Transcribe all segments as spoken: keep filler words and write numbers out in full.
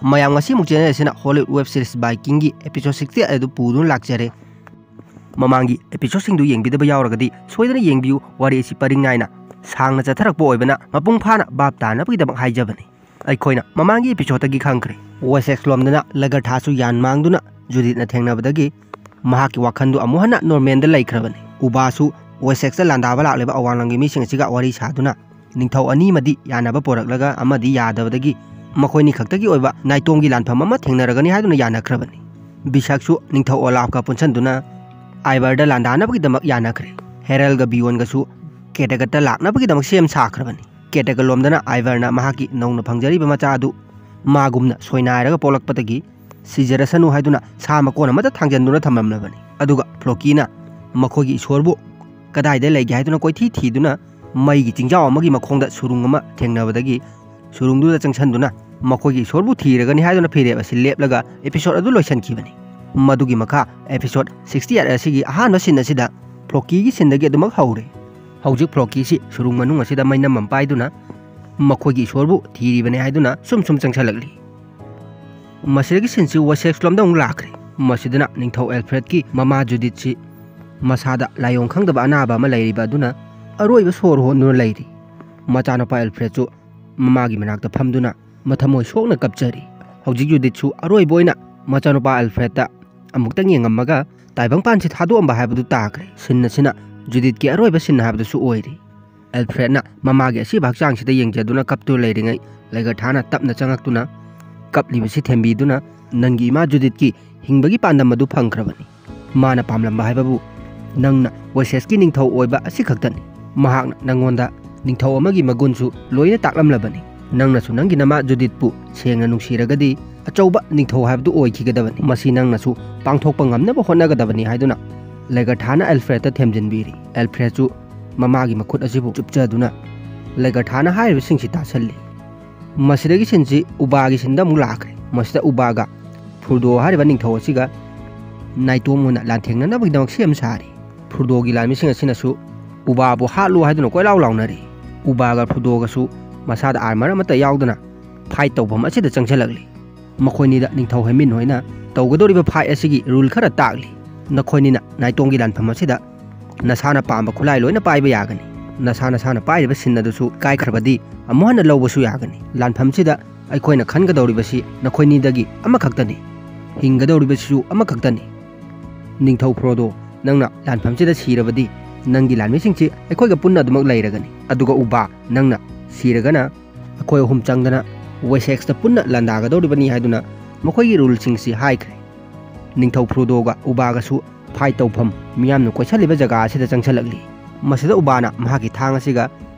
ꯃꯌꯥꯝ, ꯉꯁꯤꯃꯨꯛ ꯆꯦꯅꯦꯜ ꯑꯁꯤꯅ ꯍꯣꯂꯤꯋꯨꯗ ꯋꯦꯕ ꯁꯤꯔꯤꯁ ꯕꯥꯏꯀꯤꯡꯒꯤ ꯑꯦꯄꯤꯁꯣꯗ ꯁꯤꯛꯁꯇꯤ ꯑꯩꯠ ꯑꯗꯨ ꯄꯨꯗꯨꯅ ꯂꯥꯛꯆꯔꯦ꯫ ꯃꯃꯥꯡꯒꯤ ꯑꯦꯄꯤꯁꯣꯗꯁꯤꯡꯗꯨ ꯌꯦꯡꯕꯤꯗꯕ ꯌꯥꯎꯔꯒꯗꯤ ꯁꯣꯏꯗꯅ ꯌꯦꯡꯕꯤꯌꯨ꯫ ꯋꯥꯔꯤ ꯑꯁꯤ ꯄꯔꯤꯡ ꯅꯥꯏꯅ ꯁꯥꯡꯅ ꯆꯠꯊꯔꯛꯄ ꯑꯣꯏꯕꯅ ꯃꯄꯨꯡ ꯐꯥꯅ ꯚꯥꯞ ꯇꯥꯅꯕꯒꯤꯗꯃꯛ ꯍꯥꯏꯖꯕꯅꯤ꯫ ꯑꯩꯈꯣꯏꯅ ꯃꯃꯥꯡꯒꯤ ꯑꯦꯄꯤꯁꯣꯗꯇꯒꯤ ꯈꯪꯈ꯭ꯔꯦ, ꯋꯦꯁꯦꯛꯁ ꯂꯣꯝꯗꯅ ꯂꯒꯔꯊꯥꯁꯨ ꯌꯥꯟ ꯃꯥꯡꯗꯨꯅ ꯖꯨꯗꯤꯠꯅ ꯊꯦꯡꯅꯕꯗꯒꯤ ꯃꯍꯥꯛꯀꯤ ꯋꯥꯈꯜꯗꯨ ꯑꯃꯨꯛ ꯍꯟꯅ ꯅꯣꯔꯃꯦꯜꯗ ꯂꯩꯈ꯭ꯔꯕꯅꯤ꯫ ꯎꯕꯥꯁꯨ ꯋꯦꯁꯦꯛꯁꯇ ꯂꯥꯟꯗꯥꯕ ꯂꯥꯛꯂꯤꯕ ꯑꯋꯥꯡꯂꯝꯒꯤ ꯃꯤꯁꯤꯡ ꯑꯁꯤꯒ ꯋꯥꯔꯤ ꯁꯥꯗꯨꯅ ꯅꯤꯡꯊꯧ ꯑꯅꯤꯃꯗꯤ ꯌꯥꯅꯕ ꯄꯣꯔꯛꯂꯒ ꯑꯃꯗꯤ ꯌꯥꯗꯕꯗꯒꯤ ꯃꯈꯣꯏꯅꯤ ꯈꯛꯇꯒꯤ ꯑꯣꯏꯕ ꯅꯥꯏꯇꯣꯝꯒꯤ ꯂꯥꯟꯐꯝ ꯑꯃ ꯊꯦꯡꯅꯔꯒꯅꯤ ꯍꯥꯏꯗꯨꯅ ꯌꯥꯅꯈ꯭ꯔꯕꯅꯤ꯫ ꯕꯤꯁꯛꯁꯨ ꯅꯤꯡꯊꯧ ꯑꯣꯂꯥꯐꯀ ꯄꯨꯟꯁꯤꯟꯗꯨꯅ ꯑꯥꯏꯕꯔꯗ ꯂꯥꯟꯗꯥꯅꯕꯒꯤꯗꯃꯛ ꯌꯥꯅꯈ꯭ꯔꯦ꯫ ꯍꯦꯔꯜꯒ ꯕꯤꯌꯣꯟꯒꯁꯨ ꯀꯦꯇꯒꯠꯇ ꯂꯥꯛꯅꯕꯒꯤꯗꯃꯛ ꯁꯦꯝ ꯁꯥꯈ꯭ꯔꯕꯅꯤ꯫ ꯀꯦꯇꯒ ꯂꯣꯝꯗꯅ ꯑꯥꯏꯕꯔꯅ ꯃꯍꯥꯛꯀꯤ ꯅꯧꯅ ꯐꯪꯖꯔꯤꯕ ꯃꯆꯥ ꯑꯗꯨ ꯃꯥꯒꯨꯝꯅ ꯁꯣꯏꯅꯥꯏꯔꯒ ꯄꯣꯛꯂꯛꯄꯗꯒꯤ ꯁꯤꯖꯔꯁꯅꯨ ꯍꯥꯏꯗꯨꯅ ꯁꯥ ꯃꯀꯣꯟ ꯑꯃꯗ ꯊꯥꯡꯖꯟꯗꯨꯅ ꯊꯝꯂꯝꯂꯕꯅꯤ꯫ ꯑꯗꯨꯒ ꯐ꯭ꯂꯣꯀꯤꯅ ꯃꯈꯣꯏꯒꯤ ꯏꯁꯣꯔꯕꯨ ꯀꯗꯥꯏꯗ ꯂꯩꯒꯦ ꯍꯥꯏꯗꯨꯅ ꯀꯣꯏꯊꯤ ꯊꯤꯗꯨꯅ ꯃꯩꯒꯤ ꯆꯤꯡꯖꯥꯎ ꯑꯃꯒꯤ ꯃꯈꯣꯡꯗ ꯁꯨꯔꯨꯡ ꯑꯃ ꯊꯦꯡꯅꯕꯗꯒꯤ ꯁꯨꯔꯨꯡꯗꯨꯗ ꯆꯪꯁꯤꯟꯗꯨꯅ ꯃꯈꯣꯏꯒꯤ ꯏꯁꯣꯔꯕꯨ ꯊꯤꯔꯒꯅꯤ ꯍꯥꯏꯗꯨꯅ ꯐꯤꯔꯦꯞ ꯑꯁꯤ ꯂꯦꯞꯂꯒ ꯑꯦꯄꯤꯁꯣꯗ ꯑꯗꯨ ꯂꯣꯏꯁꯤꯟꯈꯤꯕꯅꯤ꯫ ꯃꯗꯨꯒꯤ ꯃꯈꯥ ꯑꯦꯄꯤꯁꯣꯗ ꯁꯤꯛꯁꯇꯤ ꯑꯩꯠ ꯑꯁꯤꯒꯤ ꯑꯍꯥꯟꯕ ꯁꯤꯟ ꯑꯁꯤꯗ ꯐ꯭ꯂꯣꯀꯤꯒꯤ ꯁꯤꯟꯗꯒꯤ ꯑꯗꯨꯃꯛ ꯍꯧꯔꯦ꯫ ꯍꯧꯖꯤꯛ ꯐ꯭ꯂꯣꯀꯤꯁꯤ ꯁꯨꯔꯨꯡ ꯃꯅꯨꯡ ꯑꯁꯤꯗ ꯃꯩꯅꯝ ꯑꯃ ꯄꯥꯏꯗꯨꯅ ꯃꯈꯣꯏꯒꯤ ꯏꯁꯣꯔꯕꯨ ꯊꯤꯔꯤꯕꯅꯤ ꯍꯥꯏꯗꯨꯅ ꯁꯨꯝ ꯁꯨꯝ ꯆꯪꯁꯤꯜꯂꯛꯂꯤ꯫ ꯃꯁꯤꯗꯒꯤ ꯁꯤꯟꯁꯤ ꯋꯦꯁꯦꯛꯁ ꯂꯣꯝꯗ ꯑꯃꯨꯛ ꯂꯥꯛꯈ꯭ꯔꯦ꯫ ꯃꯁꯤꯗꯅ ꯅꯤꯡꯊꯧ ꯑꯦꯜꯐ꯭ꯔꯦꯗꯀꯤ ꯃꯃꯥ ꯖꯨꯗꯤꯠꯁꯤ ꯃꯁꯥꯗ ꯂꯥꯏꯑꯣꯡ ꯈꯪꯗꯕ ꯑꯅꯥꯕ ꯑꯃ ꯂꯩꯔꯤꯕ ꯑꯗꯨꯅ ꯑꯔꯣꯏꯕ ꯁꯣꯔ ꯍꯣꯟꯗꯨꯅ ꯂꯩꯔꯤ꯫ ꯃꯆꯥꯅꯨꯄꯥ ꯑꯦꯜꯐ꯭ꯔꯦꯗꯁꯨ ꯃꯃꯥꯒꯤ ꯃꯅꯥꯛꯇ ꯐꯝꯗꯨꯅ ꯃꯊꯃꯣꯏ ꯁꯣꯛꯅ ꯀꯞꯆꯔꯤ꯫ ꯍꯧꯖꯤꯛ ꯖꯨꯗꯤꯠꯁꯨ ꯑꯔꯣꯏꯕ ꯑꯣꯏꯅ ꯃꯆꯥꯅꯨꯄꯥ ꯑꯦꯜꯐ꯭ꯔꯦꯗꯇ ꯑꯃꯨꯛꯇꯪ ꯌꯦꯡꯉꯝꯃꯒ ꯇꯥꯏꯕꯪꯄꯥꯟꯁꯤ ꯊꯥꯗꯣꯛꯑꯝꯕ ꯍꯥꯏꯕꯗꯨ ꯇꯥꯈ꯭ꯔꯦ꯫ ꯁꯤꯟ ꯑꯁꯤꯅ ꯖꯨꯗꯤꯠꯀꯤ ꯑꯔꯣꯏꯕ ꯁꯤꯟ ꯍꯥꯏꯕꯗꯨꯁꯨ ꯑꯣꯏꯔꯤ꯫ ꯑꯦꯜꯐ꯭ꯔꯦꯗꯅ ꯃꯃꯥꯒꯤ ꯑꯁꯤꯕ ꯍꯛꯆꯥꯡꯁꯤꯗ ꯌꯦꯡꯖꯗꯨꯅ ꯀꯞꯇꯨꯅ ꯂꯩꯔꯤꯉꯩ, ꯂꯩꯒꯔꯊꯥꯅ ꯇꯞꯅ ꯆꯪꯉꯛꯇꯨꯅ ꯀꯞꯂꯤꯕꯁꯤ ꯊꯦꯝꯕꯤꯗꯨꯅ, "ꯅꯪꯒꯤ ꯏꯃꯥ ꯖꯨꯗꯤꯠꯀꯤ ꯍꯤꯡꯕꯒꯤ ꯄꯥꯟꯗꯝ ꯑꯗꯨ ꯐꯪꯈ꯭ꯔꯕꯅꯤ꯫ ꯃꯥꯅ ꯄꯥꯝꯂꯝꯕ ꯍꯥꯏꯕꯕꯨ ꯅꯪꯅ ꯋꯦꯁꯦꯁꯀꯤ ꯅꯤꯡꯊꯧ ꯑꯣꯏꯕ ꯑꯁꯤꯈꯛꯇꯅꯤ꯫ ꯃꯍꯥꯛꯅ ꯅꯪꯉꯣꯟꯗ ꯅꯤꯡꯊꯧ ꯑꯃꯒꯤ ꯃꯒꯨꯟꯁꯨ ꯂꯣꯏꯅ ꯇꯥꯛꯂꯝꯂꯕꯅꯤ꯫ ꯅꯪꯅꯁꯨ ꯅꯪꯒꯤ ꯅꯃꯥ ꯖꯨꯗꯤꯠꯄꯨ ꯁꯦꯡꯅ ꯅꯨꯡꯁꯤꯔꯒꯗꯤ ꯑꯆꯧꯕ ꯅꯤꯡꯊꯧ ꯍꯥꯏꯕꯗꯨ ꯑꯣꯏꯈꯤꯒꯗꯕꯅꯤ꯫ ꯃꯁꯤ ꯅꯪꯅꯁꯨ ꯄꯥꯡꯊꯣꯛꯄ ꯉꯝꯅꯕ ꯍꯣꯠꯅꯒꯗꯕꯅꯤ" ꯍꯥꯏꯗꯨꯅ ꯂꯦꯒꯔꯊꯥꯅ ꯑꯦꯜꯐ꯭ꯔꯦꯗꯇ ꯊꯦꯝꯖꯤꯟꯕꯤꯔꯤ꯫ ꯑꯦꯜꯐ꯭ꯔꯦꯗꯁꯨ ꯃꯃꯥꯒꯤ ꯃꯈꯨꯠ ꯑꯁꯤꯕꯨ ꯆꯨꯞꯆꯗꯨꯅ ꯂꯦꯒꯔꯊꯥꯅ ꯍꯥꯏꯔꯤꯕꯁꯤꯡꯁꯤ ꯇꯥꯁꯜꯂꯤ꯫ ꯃꯁꯤꯗꯒꯤ ꯁꯤꯟꯁꯤ ꯎꯕꯥꯒꯤ ꯁꯤꯟꯗ ꯑꯃꯨꯛ ꯂꯥꯛꯈ꯭ꯔꯦ꯫ ꯃꯁꯤꯗ ꯎꯕꯥꯒ ꯐꯨꯔꯗꯣ ꯍꯥꯏꯔꯤꯕ ꯅꯤꯡꯊꯧ ꯑꯁꯤꯒ ꯅꯥꯏꯇꯣꯝ ꯑꯣꯏꯅ ꯂꯥꯟꯊꯦꯡꯅꯅꯕꯒꯤꯗꯃꯛ ꯁꯦꯝ ꯁꯥꯔꯤ꯫ ꯐꯨꯔꯗꯣꯒꯤ ꯂꯥꯟꯃꯤꯁꯤꯡ ꯑꯁꯤꯅꯁꯨ ꯎꯕꯥꯕꯨ ꯍꯥꯠꯂꯨ ꯍꯥꯏꯗꯨꯅ ꯀꯣꯏꯂꯥꯎ ꯂꯥꯎꯅꯔꯤ꯫ ꯎꯕꯥꯒ ꯐꯨꯔꯗꯣꯒꯁꯨ ꯃꯁꯥꯗ ꯑꯥꯔꯃꯔ ꯑꯃꯠꯇ ꯌꯥꯎꯗꯅ ꯐꯥꯏꯠ ꯇꯧꯐꯝ ꯑꯁꯤꯗ ꯆꯪꯁꯤꯜꯂꯛꯂꯤ꯫ ꯃꯈꯣꯏꯅꯤꯗ ꯅꯤꯡꯊꯧ ꯍꯦꯃꯤꯟ ꯍꯣꯏꯅ ꯇꯧꯒꯗꯧꯔꯤꯕ fight ꯑꯁꯤꯒꯤ rule ꯈꯔ ꯇꯥꯛꯂꯤ꯫ ꯅꯈꯣꯏꯅꯤꯅ ꯅꯥꯏꯇꯣꯡꯒꯤ ꯂꯥꯟꯐꯝ ꯑꯁꯤꯗ ꯅꯁꯥꯅ ꯄꯥꯝꯕ ꯈꯨꯠꯂꯥꯏ ꯂꯣꯏꯅ ꯄꯥꯏꯕ ꯌꯥꯒꯅꯤ꯫ ꯅꯁꯥ ꯅꯁꯥꯅ ꯄꯥꯏꯔꯤꯕ ꯁꯤꯟ ꯑꯗꯨꯁꯨ ꯀꯥꯏꯈ꯭ꯔꯕꯗꯤ ꯑꯃꯨꯛ ꯍꯟꯅ ꯂꯧꯕꯁꯨ ꯌꯥꯒꯅꯤ꯫ ꯂꯥꯟꯐꯝꯁꯤꯗ ꯑꯩꯈꯣꯏꯅ ꯈꯟꯒꯗꯧꯔꯤꯕꯁꯤ ꯅꯈꯣꯏꯅꯤꯗꯒꯤ ꯑꯃꯈꯛꯇꯅꯤ꯫ ꯍꯤꯡꯒꯗꯧꯔꯤꯕꯁꯤꯁꯨ ꯑꯃꯈꯛꯇꯅꯤ꯫ ꯅꯤꯡꯊꯧ ꯐ꯭ꯔꯣꯗꯣ, ꯅꯪꯅ ꯂꯥꯟꯐꯝꯁꯤꯗ ꯁꯤꯔꯕꯗꯤ ꯅꯪꯒꯤ ꯂꯥꯟꯃꯤꯁꯤꯡꯁꯤ ꯑꯩꯈꯣꯏꯒ ꯄꯨꯟꯅ ꯑꯗꯨꯃꯛ ꯂꯩꯔꯒꯅꯤ꯫ ꯑꯗꯨꯒ ꯎꯕꯥ, ꯅꯪꯅ ꯁꯤꯔꯒꯅ ꯑꯩꯈꯣꯏ ꯑꯍꯨꯝ ꯆꯪꯗꯅ ꯋꯦꯁꯦꯛꯁꯇ ꯄꯨꯟꯅ ꯂꯥꯟꯗꯥꯒꯗꯧꯔꯤꯕꯅꯤ ꯍꯥꯏꯗꯨꯅ ꯃꯈꯣꯏꯒꯤ ruleꯁꯤꯡꯁꯤ ꯍꯥꯏꯈ꯭ꯔꯦ꯫ ꯅꯤꯡꯊꯧ ꯐ꯭ꯔꯣꯗꯣꯒ ꯎꯕꯥꯒꯁꯨ fight ꯇꯧꯐꯝ ꯃꯤꯌꯥꯝꯅ ꯀꯣꯏꯁꯜꯂꯤꯕ ꯖꯒꯥ ꯑꯁꯤꯗ ꯆꯪꯁꯜꯂꯛꯂꯤ꯫ ꯃꯁꯤꯗ ꯎꯕꯥꯅ ꯃꯍꯥꯛꯀꯤ ꯊꯥꯡ ꯑꯁꯤꯒ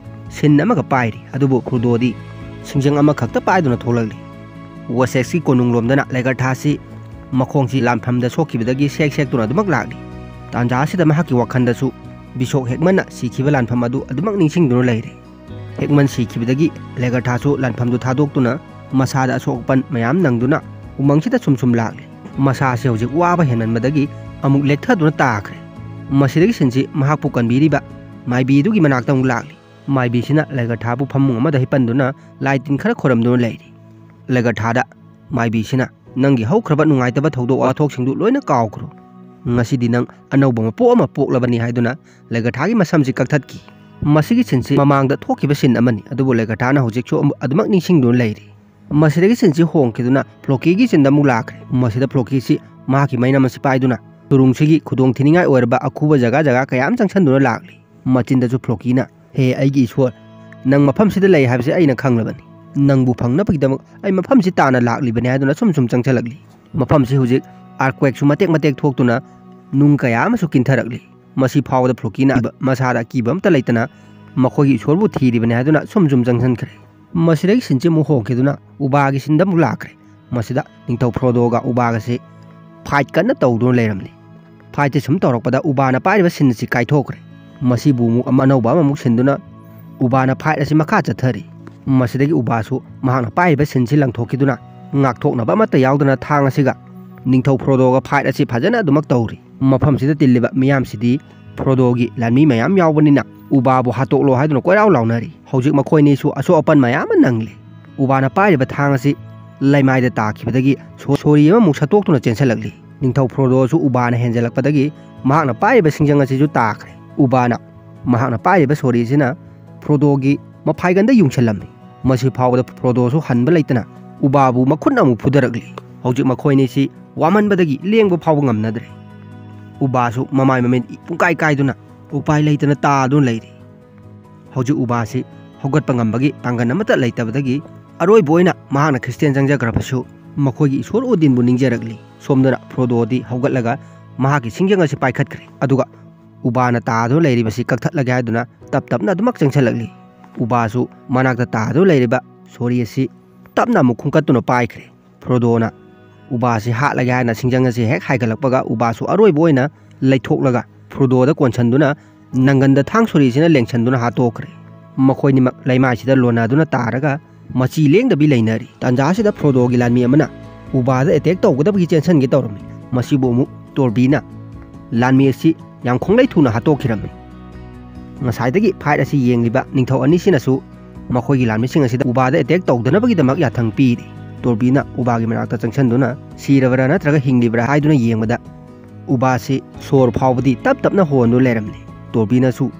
ꯁꯤꯟ ꯑꯃꯒ ꯄꯥꯏꯔꯤ, ꯑꯗꯨꯕꯨ ꯐ꯭ꯔꯣꯗꯣꯗꯤ ꯁꯤꯡꯖꯪ ꯑꯃꯈꯛꯇ ꯄꯥꯏꯗꯨꯅ ꯊꯣꯛꯂꯛꯂꯤ꯫ ꯋꯦꯁꯦꯛꯁꯀꯤ ꯀꯣꯅꯨꯡꯂꯣꯝꯗꯅ ꯂꯦꯒꯔꯊꯥꯁꯤ ꯃꯈꯣꯡꯁꯤ ꯂꯥꯟꯐꯝꯗ ꯁꯣꯛꯈꯤꯕꯗꯒꯤ ꯁꯦꯛ ꯁꯦꯛꯇꯨꯅ ꯑꯗꯨꯃꯛ ꯂꯥꯛꯂꯤ꯫ ꯇꯥꯟꯖꯥ ꯑꯁꯤꯗ ꯃꯍꯥꯛꯀꯤ ꯋꯥꯈꯜꯗꯁꯨ ꯕꯤꯁꯣꯛ ꯍꯦꯛꯃꯟꯅ ꯁꯤꯈꯤꯕ ꯂꯥꯟꯐꯝ ꯑꯗꯨ ꯑꯗꯨꯃꯛ ꯅꯤꯡꯁꯤꯡꯗꯨꯅ ꯂꯩꯔꯦ꯫ ꯍꯦꯛꯃꯟ ꯁꯤꯈꯤꯕꯗꯒꯤ ꯂꯦꯒꯔꯊꯥꯁꯨ ꯂꯥꯟꯐꯝꯗꯨ ꯊꯥꯗꯣꯛꯇꯨꯅ ꯃꯁꯥꯗ ꯑꯁꯣꯛ ꯑꯄꯟ ꯃꯌꯥꯝ ꯅꯪꯗꯨꯅ ꯎꯃꯪꯁꯤꯗ ꯁꯨꯝ ꯁꯨꯝ ꯂꯥꯛꯂꯤ꯫ ꯃꯁꯥꯁꯤ ꯍꯧꯖꯤꯛ ꯋꯥꯕ ꯍꯦꯟꯃꯟꯕꯗꯒꯤ ꯑꯃꯨꯛ ꯂꯦꯛꯊꯗꯨꯅ ꯇꯥꯈ꯭ꯔꯦ꯫ ꯃꯁꯤꯗꯒꯤ ꯁꯤꯟꯁꯤ ꯃꯍꯥꯛꯄꯨ ꯀꯟꯕꯤꯔꯤꯕ ꯃꯥꯏꯕꯤꯗꯨꯒꯤ ꯃꯅꯥꯛꯇ ꯑꯃꯨꯛ ꯂꯥꯛꯂꯤ꯫ ꯃꯥꯏꯕꯤꯁꯤꯅ ꯂꯦꯒꯔꯊꯥꯕꯨ ꯐꯃꯨꯡ ꯑꯃꯗ ꯍꯤꯞꯄꯟꯗꯨꯅ ꯂꯥꯏ ꯇꯤꯟ ꯈꯔ ꯈꯣꯏꯔꯝꯗꯨꯅ ꯂꯩꯔꯤ꯫ ꯂꯦꯒꯔꯊꯥꯗ ꯃꯥꯏꯕꯤꯁꯤꯅ, "ꯅꯪꯒꯤ ꯍꯧꯈ꯭ꯔꯕ ꯅꯨꯡꯉꯥꯏꯇꯕ ꯊꯧꯗꯣꯛ ꯋꯥꯊꯣꯛꯁꯤꯡꯗꯨ ꯂꯣꯏꯅ ꯀꯥꯎꯈ꯭ꯔꯣ꯫ ꯉꯁꯤꯗꯤ ꯅꯪ ꯑꯅꯧꯕ ꯃꯄꯣꯛ ꯑꯃ ꯄꯣꯛꯂꯕꯅꯤ" ꯍꯥꯏꯗꯨꯅ ꯂꯦꯒꯔꯊꯥꯒꯤ ꯃꯁꯝꯁꯤ ꯀꯛꯊꯠꯈꯤ꯫ ꯃꯁꯤꯒꯤ ꯁꯤꯟꯁꯤ ꯃꯃꯥꯡꯗ ꯊꯣꯛꯈꯤꯕ ꯁꯤꯟ ꯑꯃꯅꯤ, ꯑꯗꯨꯕꯨ ꯂꯦꯒꯔꯊꯥꯅ ꯍꯧꯖꯤꯛꯁꯨ ꯑꯃꯨꯛ ꯑꯗꯨꯃꯛ ꯅꯤꯡꯁꯤꯡꯗꯨꯅ ꯂꯩꯔꯤ꯫ ꯃꯁꯤꯗꯒꯤ ꯁꯤꯟꯁꯤ ꯍꯣꯡꯈꯤꯗꯨꯅ ꯐ꯭ꯂꯣꯀꯤꯒꯤ ꯆꯤꯟꯗ ꯑꯃꯨꯛ ꯂꯥꯛꯈ꯭ꯔꯦ꯫ ꯃꯁꯤꯗ ꯐ꯭ꯂꯣꯀꯤꯁꯤ ꯃꯍꯥꯛꯀꯤ ꯃꯩꯅꯝ ꯑꯁꯤ ꯄꯥꯏꯗꯨꯅ ꯇꯨꯔꯨꯡꯁꯤꯒꯤ ꯈꯨꯗꯣꯡ ꯊꯤꯅꯤꯡꯉꯥꯏ ꯑꯣꯏꯔꯕ ꯑꯈꯨꯕ ꯖꯒꯥ ꯖꯒꯥ ꯀꯌꯥ ꯑꯃ ꯆꯪꯁꯤꯟꯗꯨꯅ ꯂꯥꯛꯂꯤ꯫ ꯃꯆꯤꯟꯗꯁꯨ ꯐ꯭ꯂꯣꯀꯤꯅ, "ꯍꯦ ꯑꯩꯒꯤ ꯏꯁꯣꯔ, ꯅꯪ ꯃꯐꯝꯁꯤꯗ ꯂꯩ ꯍꯥꯏꯕꯁꯤ ꯑꯩꯅ ꯈꯪꯂꯕꯅꯤ꯫ ꯅꯪꯕꯨ ꯐꯪꯅꯕꯒꯤꯗꯃꯛ ꯑꯩ ꯃꯐꯝꯁꯤ ꯇꯥꯅ ꯂꯥꯛꯂꯤꯕꯅꯤ" ꯍꯥꯏꯗꯨꯅ ꯁꯨꯝ ꯁꯨꯝ ꯆꯪꯁꯤꯜꯂꯛꯂꯤ꯫ ꯃꯐꯝꯁꯤ ꯍꯧꯖꯤꯛ earthquakeꯁꯨ ꯃꯇꯦꯛ ꯃꯇꯦꯛ ꯊꯣꯛꯇꯨꯅ ꯅꯨꯡ ꯀꯌꯥ ꯑꯃꯁꯨ ꯀꯤꯟꯊꯔꯛꯂꯤ꯫ ꯃꯁꯤ ꯐꯥꯎꯕꯗ ꯐ꯭ꯂꯣꯀꯤꯅ ꯃꯁꯥꯗ ꯑꯀꯤꯕ ꯑꯃꯠꯇ ꯂꯩꯇꯅ ꯃꯈꯣꯏꯒꯤ ꯏꯁꯣꯔꯕꯨ ꯊꯤꯔꯤꯕꯅꯤ ꯍꯥꯏꯗꯨꯅ ꯁꯨꯝ ꯁꯨꯝ ꯆꯪꯁꯤꯟꯈ꯭ꯔꯦ꯫ ꯃꯁꯤꯗꯒꯤ ꯁꯤꯟꯁꯤ ꯑꯃꯨꯛ ꯍꯣꯡꯈꯤꯗꯨꯅ ꯎꯕꯥꯒꯤ ꯁꯤꯟꯗ ꯑꯃꯨꯛ ꯂꯥꯛꯈ꯭ꯔꯦ꯫ ꯃꯁꯤꯗ ꯅꯤꯡꯊꯧ ꯐ꯭ꯔꯣꯗꯣꯒ ꯎꯕꯥꯒꯁꯤ fight ꯀꯟꯅ ꯇꯧꯗꯨꯅ ꯂꯩꯔꯝꯂꯤ꯫ Fightꯁꯤ ꯁꯨꯝ ꯇꯧꯔꯛꯄꯗ ꯎꯕꯥꯅ ꯄꯥꯏꯔꯤꯕ ꯁꯤꯟ ꯑꯁꯤ ꯀꯥꯏꯊꯣꯛꯈ꯭ꯔꯦ꯫ ꯃꯁꯤꯕꯨ ꯑꯃꯨꯛ ꯑꯃ ꯑꯅꯧꯕ ꯑꯃꯃꯨꯛ ꯁꯤꯟꯗꯨꯅ ꯎꯕꯥꯅ fight ꯑꯁꯤ ꯃꯈꯥ ꯆꯠꯊꯔꯤ꯫ ꯃꯁꯤꯗꯒꯤ ꯎꯕꯥꯁꯨ ꯃꯍꯥꯛꯅ ꯄꯥꯏꯔꯤꯕ ꯁꯤꯟꯁꯤ ꯂꯪꯊꯣꯛꯈꯤꯗꯨꯅ ꯉꯥꯛꯊꯣꯛꯅꯕ ꯑꯃꯠꯇ ꯌꯥꯎꯗꯅ ꯊꯥꯡ ꯑꯁꯤꯒ ꯅꯤꯡꯊꯧ ꯐ꯭ꯔꯣꯗꯣꯒ fight ꯑꯁꯤ ꯐꯖꯅ ꯑꯗꯨꯃꯛ ꯇꯧꯔꯤ꯫ ꯃꯐꯝꯁꯤꯗ ꯇꯤꯜꯂꯤꯕ ꯃꯤꯌꯥꯝꯁꯤꯗꯤ ꯐ꯭ꯔꯣꯗꯣꯒꯤ ꯂꯥꯟꯃꯤ ꯃꯌꯥꯝ ꯌꯥꯎꯕꯅꯤꯅ ꯎꯕꯥꯕꯨ ꯍꯥꯠꯇꯣꯛꯂꯣ ꯍꯥꯏꯗꯨꯅ ꯀꯣꯏꯔꯥꯎ ꯂꯥꯎꯅꯔꯤ꯫ ꯍꯧꯖꯤꯛ ꯃꯈꯣꯏꯅꯤꯁꯨ ꯑꯁꯣꯛ ꯑꯄꯟ ꯃꯌꯥꯝ ꯑꯃ ꯅꯪꯂꯤ꯫ ꯎꯕꯥꯅ ꯄꯥꯏꯔꯤꯕ ꯊꯥꯡ ꯑꯁꯤ ꯂꯩꯃꯥꯏꯗ ꯇꯥꯈꯤꯕꯗꯒꯤ ꯁꯣ-, ꯁꯣꯔꯤ ꯑꯃꯃꯨꯛ ꯁꯠꯇꯣꯛꯇꯨꯅ ꯆꯦꯟꯁꯤꯜꯂꯛꯂꯤ꯫ ꯅꯤꯡꯊꯧ ꯐ꯭ꯔꯣꯗꯣꯁꯨ ꯎꯕꯥꯅ ꯍꯦꯟꯖꯜꯂꯛꯄꯗꯒꯤ ꯃꯍꯥꯛꯅ ꯄꯥꯏꯔꯤꯕ ꯁꯤꯡꯖꯪ ꯑꯁꯤꯁꯨ ꯇꯥꯈ꯭ꯔꯦ꯫ ꯎꯕꯥꯅ ꯃꯍꯥꯛꯅ ꯄꯥꯏꯔꯤꯕ ꯁꯣꯔꯤ ꯑꯁꯤꯅ ꯐ꯭ꯔꯣꯗꯣꯒꯤ ꯃꯐꯥꯏꯒꯟꯗ ꯌꯨꯡꯁꯤꯜꯂꯝꯃꯤ꯫ ꯃꯁꯤ ꯐꯥꯎꯕꯗ ꯐ꯭ꯔꯣꯗꯣꯁꯨ ꯍꯟꯕ ꯂꯩꯇꯅ ꯎꯕꯥꯕꯨ ꯃꯈꯨꯠꯅ ꯑꯃꯨꯛ ꯐꯨꯗꯔꯛꯂꯤ꯫ ꯍꯧꯖꯤꯛ ꯃꯈꯣꯏꯅꯤꯁꯤ ꯋꯥꯃꯟꯕꯗꯒꯤ ꯂꯦꯡꯕ ꯐꯥꯎꯕ ꯉꯝꯅꯗ꯭ꯔꯦ꯫ ꯎꯕꯥꯁꯨ ꯃꯃꯥꯏ ꯃꯃꯤꯠ ꯄꯨꯡꯀꯥꯏ ꯀꯥꯏꯗꯨꯅ ꯎꯄꯥꯏ ꯂꯩꯇꯅ ꯇꯥꯗꯨꯅ ꯂꯩꯔꯤ꯫ ꯍꯧꯖꯤꯛ ꯎꯕꯥꯁꯤ ꯍꯧꯒꯠꯄ ꯉꯝꯕꯒꯤ ꯄꯥꯡꯒꯜ ꯑꯃꯠꯇ ꯂꯩꯇꯕꯗꯒꯤ ꯑꯔꯣꯏꯕ ꯑꯣꯏꯅ ꯃꯍꯥꯛꯅ ꯈ꯭ꯔꯤꯁꯇꯤꯌꯥꯟ ꯆꯪꯖꯈ꯭ꯔꯕꯁꯨ ꯃꯈꯣꯏꯒꯤ ꯏꯁꯣꯔ ꯑꯣꯗꯤꯟꯕꯨ ꯅꯤꯡꯖꯔꯛꯂꯤ꯫ ꯁꯣꯝꯗꯅ ꯐ꯭ꯔꯣꯗꯣꯗꯤ ꯍꯧꯒꯠꯂꯒ ꯃꯍꯥꯛꯀꯤ ꯁꯤꯡꯖꯪ ꯑꯁꯤ ꯄꯥꯏꯈꯠꯈ꯭ꯔꯦ꯫ ꯑꯗꯨꯒ ꯎꯕꯥꯅ ꯇꯥꯗꯨꯅ ꯂꯩꯔꯤꯕꯁꯤ ꯀꯛꯊꯠꯂꯒꯦ ꯍꯥꯏꯗꯨꯅ ꯇꯞ ꯇꯞꯅ ꯑꯗꯨꯃꯛ ꯆꯪꯁꯤꯜꯂꯛꯂꯤ꯫ ꯎꯕꯥꯁꯨ ꯃꯅꯥꯛꯇ ꯇꯥꯗꯨꯅ ꯂꯩꯔꯤꯕ ꯁꯣꯔꯤ ꯑꯁꯤ ꯇꯞꯅ ꯑꯃꯨꯛ ꯈꯨꯟꯀꯠꯇꯨꯅ ꯄꯥꯏꯈ꯭ꯔꯦ꯫ ꯐ꯭ꯔꯣꯗꯣꯅ ꯎꯕꯥꯁꯤ ꯍꯥꯠꯂꯒꯦ ꯍꯥꯏꯅ ꯁꯤꯡꯖꯪ ꯑꯁꯤ ꯍꯦꯛ ꯍꯥꯏꯒꯠꯂꯛꯄꯒ ꯎꯕꯥꯁꯨ ꯑꯔꯣꯏꯕ ꯑꯣꯏꯅ ꯂꯩꯊꯣꯛꯂꯒ ꯐ꯭ꯔꯣꯗꯣꯗ ꯀꯣꯟꯁꯤꯟꯗꯨꯅ ꯅꯪꯒꯟꯗ ꯊꯥꯡ ꯁꯣꯔꯤꯁꯤꯅ ꯂꯦꯡꯁꯤꯟꯗꯨꯅ ꯍꯥꯠꯇꯣꯛꯈ꯭ꯔꯦ꯫ ꯃꯈꯣꯏꯅꯤꯃꯛ ꯂꯩꯃꯥꯏꯁꯤꯗ ꯂꯣꯟꯅꯗꯨꯅ ꯇꯥꯔꯒ ꯃꯆꯤ ꯂꯦꯡꯗꯕꯤ ꯂꯩꯅꯔꯤ꯫ ꯇꯥꯟꯖꯥꯁꯤꯗ ꯐ꯭ꯔꯣꯗꯣꯒꯤ ꯂꯥꯟꯃꯤ ꯑꯃꯅ ꯎꯕꯥꯗ ꯑꯦꯇꯦꯛ ꯇꯧꯒꯗꯕꯒꯤ ꯆꯦꯟꯁꯤꯟꯒꯦ ꯇꯧꯔꯝꯃꯤ꯫ ꯃꯁꯤꯕꯨ ꯑꯃꯨꯛ ꯇꯣꯔꯕꯤꯅ ꯂꯥꯟꯃꯤ ꯑꯁꯤ ꯌꯥꯝ ꯈꯣꯡꯂꯩ ꯊꯨꯅ ꯍꯥꯠꯇꯣꯛꯈꯤꯔꯝꯃꯤ꯫ ꯉꯁꯥꯏꯗꯒꯤ ꯐꯥꯏꯠ ꯑꯁꯤ ꯌꯦꯡꯂꯤꯕ ꯅꯤꯡꯊꯧ ꯑꯅꯤꯁꯤꯅꯁꯨ ꯃꯈꯣꯏꯒꯤ ꯂꯥꯟꯃꯤꯁꯤꯡ ꯑꯁꯤꯗ ꯎꯕꯥꯗ ꯑꯦꯇꯦꯛ ꯇꯧꯗꯅꯕꯒꯤꯗꯃꯛ ꯌꯥꯊꯪ ꯄꯤꯔꯤ꯫ ꯇꯣꯔꯕꯤꯅ ꯎꯕꯥꯒꯤ ꯃꯅꯥꯛꯇ ꯆꯪꯁꯤꯟꯗꯨꯅ ꯁꯤꯔꯕ꯭ꯔꯥ ꯅꯠꯇ꯭ꯔꯒ ꯍꯤꯡꯂꯤꯕ꯭ꯔꯥ ꯍꯥꯏꯗꯨꯅ ꯌꯦꯡꯕꯗ ꯎꯕꯥꯁꯤ ꯁꯣꯔ ꯐꯥꯎꯕꯗꯤ ꯇꯞ ꯇꯞꯅ ꯍꯣꯟꯗꯨꯅ ꯂꯩꯔꯝꯂꯤ꯫ ꯇꯣꯔꯕꯤꯅꯁꯨ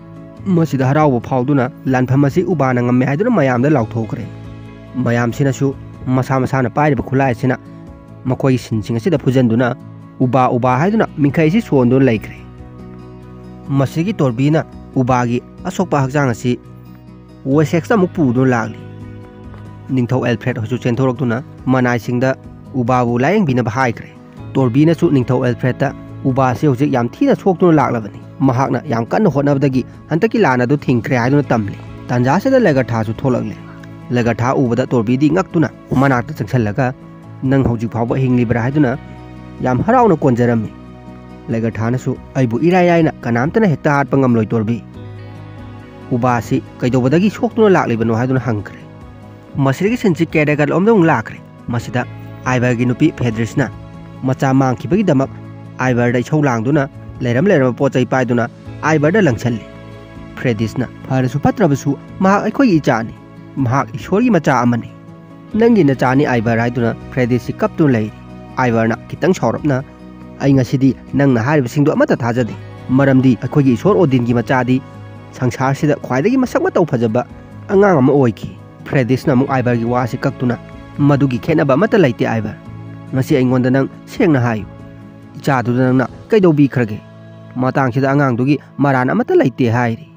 ꯃꯁꯤꯗ ꯍꯔꯥꯎꯕ ꯐꯥꯎꯗꯨꯅ ꯂꯥꯟꯐꯝ ꯑꯁꯤ ꯎꯕꯥꯅ ꯉꯝꯃꯦ ꯍꯥꯏꯗꯨꯅ ꯃꯌꯥꯝꯗ ꯂꯥꯎꯊꯣꯛꯈ꯭ꯔꯦ꯫ ꯃꯌꯥꯝꯁꯤꯅꯁꯨ ꯃꯁꯥ ꯃꯁꯥꯅ ꯄꯥꯏꯔꯤꯕ ꯈꯨꯠꯂꯥꯏ ꯑꯁꯤꯅ ꯃꯈꯣꯏꯒꯤ ꯁꯤꯟꯁꯤꯡ ꯑꯁꯤꯗ ꯐꯨꯖꯟꯗꯨꯅ ꯎꯕꯥ ꯎꯕꯥ ꯍꯥꯏꯗꯨꯅ ꯃꯤꯡꯈꯩ ꯑꯁꯤ ꯁꯣꯟꯗꯨꯅ ꯂꯩꯈ꯭ꯔꯦ꯫ ꯃꯁꯤꯒꯤ ꯇꯣꯔꯕꯤꯅ ꯎꯕꯥꯒꯤ ꯑꯁꯣꯛꯄ ꯍꯛꯆꯥꯡ ꯑꯁꯤ ꯋꯦꯁꯦꯛꯁꯇ ꯑꯃꯨꯛ ꯄꯨꯗꯨꯅ ꯂꯥꯛꯂꯤ꯫ ꯅꯤꯡꯊꯧ ꯑꯦꯜꯐ꯭ꯔꯦꯗ ꯍꯣꯏꯁꯨ ꯆꯦꯟꯊꯣꯔꯛꯇꯨꯅ ꯃꯅꯥꯏꯁꯤꯡꯗ ꯎꯕꯥꯕꯨ ꯂꯥꯌꯦꯡꯕꯤꯅꯕ ꯍꯥꯏꯈ꯭ꯔꯦ꯫ ꯇꯣꯔꯕꯤꯅꯁꯨ ꯅꯤꯡꯊꯧ ꯑꯦꯜꯐ꯭ꯔꯦꯗꯇ ꯎꯕꯥꯁꯤ ꯍꯧꯖꯤꯛ ꯌꯥꯝ ꯊꯤꯅ ꯁꯣꯛꯇꯨꯅ ꯂꯥꯛꯂꯕꯅꯤ, ꯃꯍꯥꯛꯅ ꯌꯥꯝ ꯀꯟꯅ ꯍꯣꯠꯅꯕꯗꯒꯤ ꯍꯟꯗꯛꯀꯤ ꯂꯥꯟ ꯑꯗꯨ ꯊꯤꯡꯈ꯭ꯔꯦ ꯍꯥꯏꯗꯨꯅ ꯇꯝꯂꯤ꯫ ꯇꯥꯟꯖꯥꯁꯤꯗ ꯂꯦꯒꯔꯊꯥꯁꯨ ꯊꯣꯛꯂꯛꯂꯦ꯫ ꯂꯦꯒꯔꯊꯥ ꯎꯕꯗ ꯇꯣꯔꯕꯤꯗꯤ ꯉꯛꯇꯨꯅ ꯃꯅꯥꯛꯇ ꯆꯪꯁꯤꯜꯂꯒ, "ꯅꯪ ꯍꯧꯖꯤꯛ ꯐꯥꯎꯕ ꯍꯤꯡꯂꯤꯕ꯭ꯔꯥ?" ꯍꯥꯏꯗꯨꯅ ꯌꯥꯝ ꯍꯔꯥꯎꯅ ꯀꯣꯟꯖꯔꯝꯃꯤ꯫ ꯂꯦꯒꯔꯊꯥꯅꯁꯨ, "ꯑꯩꯕꯨ ꯏꯔꯥꯏ ꯂꯥꯏꯅ ꯀꯅꯥꯝꯇꯅ ꯍꯦꯛꯇ ꯍꯥꯠꯄ ꯉꯝꯂꯣꯏ ꯇꯣꯔꯕꯤ꯫ ꯎꯕꯥꯁꯤ ꯀꯩꯗꯧꯕꯗꯒꯤ ꯁꯣꯛꯇꯨꯅ ꯂꯥꯛꯂꯤꯕꯅꯣ?" ꯍꯥꯏꯗꯨꯅ ꯍꯪꯈ꯭ꯔꯦ꯫ ꯃꯁꯤꯗꯒꯤ ꯁꯤꯟꯁꯤ ꯀꯦꯔꯦꯒꯠ ꯑꯃꯗ ꯑꯃꯨꯛ ꯂꯥꯛꯈ꯭ꯔꯦ꯫ ꯃꯁꯤꯗ ꯑꯥꯏꯕꯔꯒꯤ ꯅꯨꯄꯤ ꯐꯦꯗ꯭ꯔꯤꯁꯅ ꯃꯆꯥ ꯃꯥꯡꯈꯤꯕꯒꯤꯗꯃꯛ ꯑꯥꯏꯕꯔꯗ ꯏꯁꯧ ꯂꯥꯡꯗꯨꯅ ꯂꯩꯔꯝ ꯂꯩꯔꯝꯕ ꯄꯣꯠ ꯆꯩ ꯄꯥꯏꯗꯨꯅ ꯑꯥꯏꯕꯔꯗ ꯂꯪꯁꯜꯂꯤ꯫ ꯐ꯭ꯔꯦꯗꯤꯁꯅ, "ꯐꯔꯁꯨ ꯐꯠꯇ꯭ꯔꯕꯁꯨ ꯃꯍꯥꯛ ꯑꯩꯈꯣꯏꯒꯤ ꯏꯆꯥꯅꯤ꯫ ꯃꯍꯥꯛ ꯏꯁꯣꯔꯒꯤ ꯃꯆꯥ ꯑꯃꯅꯤ꯫ "ꯅꯪꯒꯤ ꯅꯆꯥꯅꯤ ꯑꯥꯏꯕꯔ" ꯍꯥꯏꯗꯨꯅ ꯐ꯭ꯔꯦꯗꯤꯁꯁꯤ ꯀꯞꯇꯨꯅ ꯂꯩꯔꯤ꯫ ꯑꯥꯏꯕꯔꯅ ꯈꯤꯇꯪ ꯁꯥꯎꯔꯞꯅ, "ꯑꯩ ꯉꯁꯤꯗꯤ ꯅꯪꯅ ꯍꯥꯏꯔꯤꯕꯁꯤꯡꯗꯣ ꯑꯃꯠꯇ ꯊꯥꯖꯗꯦ, ꯃꯔꯝꯗꯤ ꯑꯩꯈꯣꯏꯒꯤ ꯏꯁꯣꯔ ꯑꯣꯗꯤꯟꯒꯤ ꯃꯆꯥꯗꯤ ꯁꯪꯁꯥꯔꯁꯤꯗ ꯈ꯭ꯋꯥꯏꯗꯒꯤ ꯃꯁꯛ ꯃꯇꯧ ꯐꯖꯕ ꯑꯉꯥꯡ ꯑꯃ ꯑꯣꯏꯈꯤ"꯫ ꯐ꯭ꯔꯦꯗꯤꯁꯅ ꯑꯃꯨꯛ ꯑꯥꯏꯕꯔꯒꯤ ꯋꯥꯁꯤ ꯀꯛꯇꯨꯅ, "ꯃꯗꯨꯒꯤ ꯈꯦꯠꯅꯕ ꯑꯃꯠꯇ ꯂꯩꯇꯦ ꯑꯥꯏꯕꯔ꯫ ꯉꯁꯤ ꯑꯩꯉꯣꯟꯗ ꯅꯪ ꯁꯦꯡꯅ ꯍꯥꯏꯌꯨ, ꯏꯆꯥꯗꯨꯗ ꯅꯪꯅ ꯀꯩꯗꯧꯕꯤꯈ꯭ꯔꯒꯦ? ꯃꯇꯥꯡꯁꯤꯗ ꯑꯉꯥꯡꯗꯨꯒꯤ ꯃꯔꯥꯟ ꯑꯃꯠꯇ ꯂꯩꯇꯦ" ꯍꯥꯏꯔꯤ꯫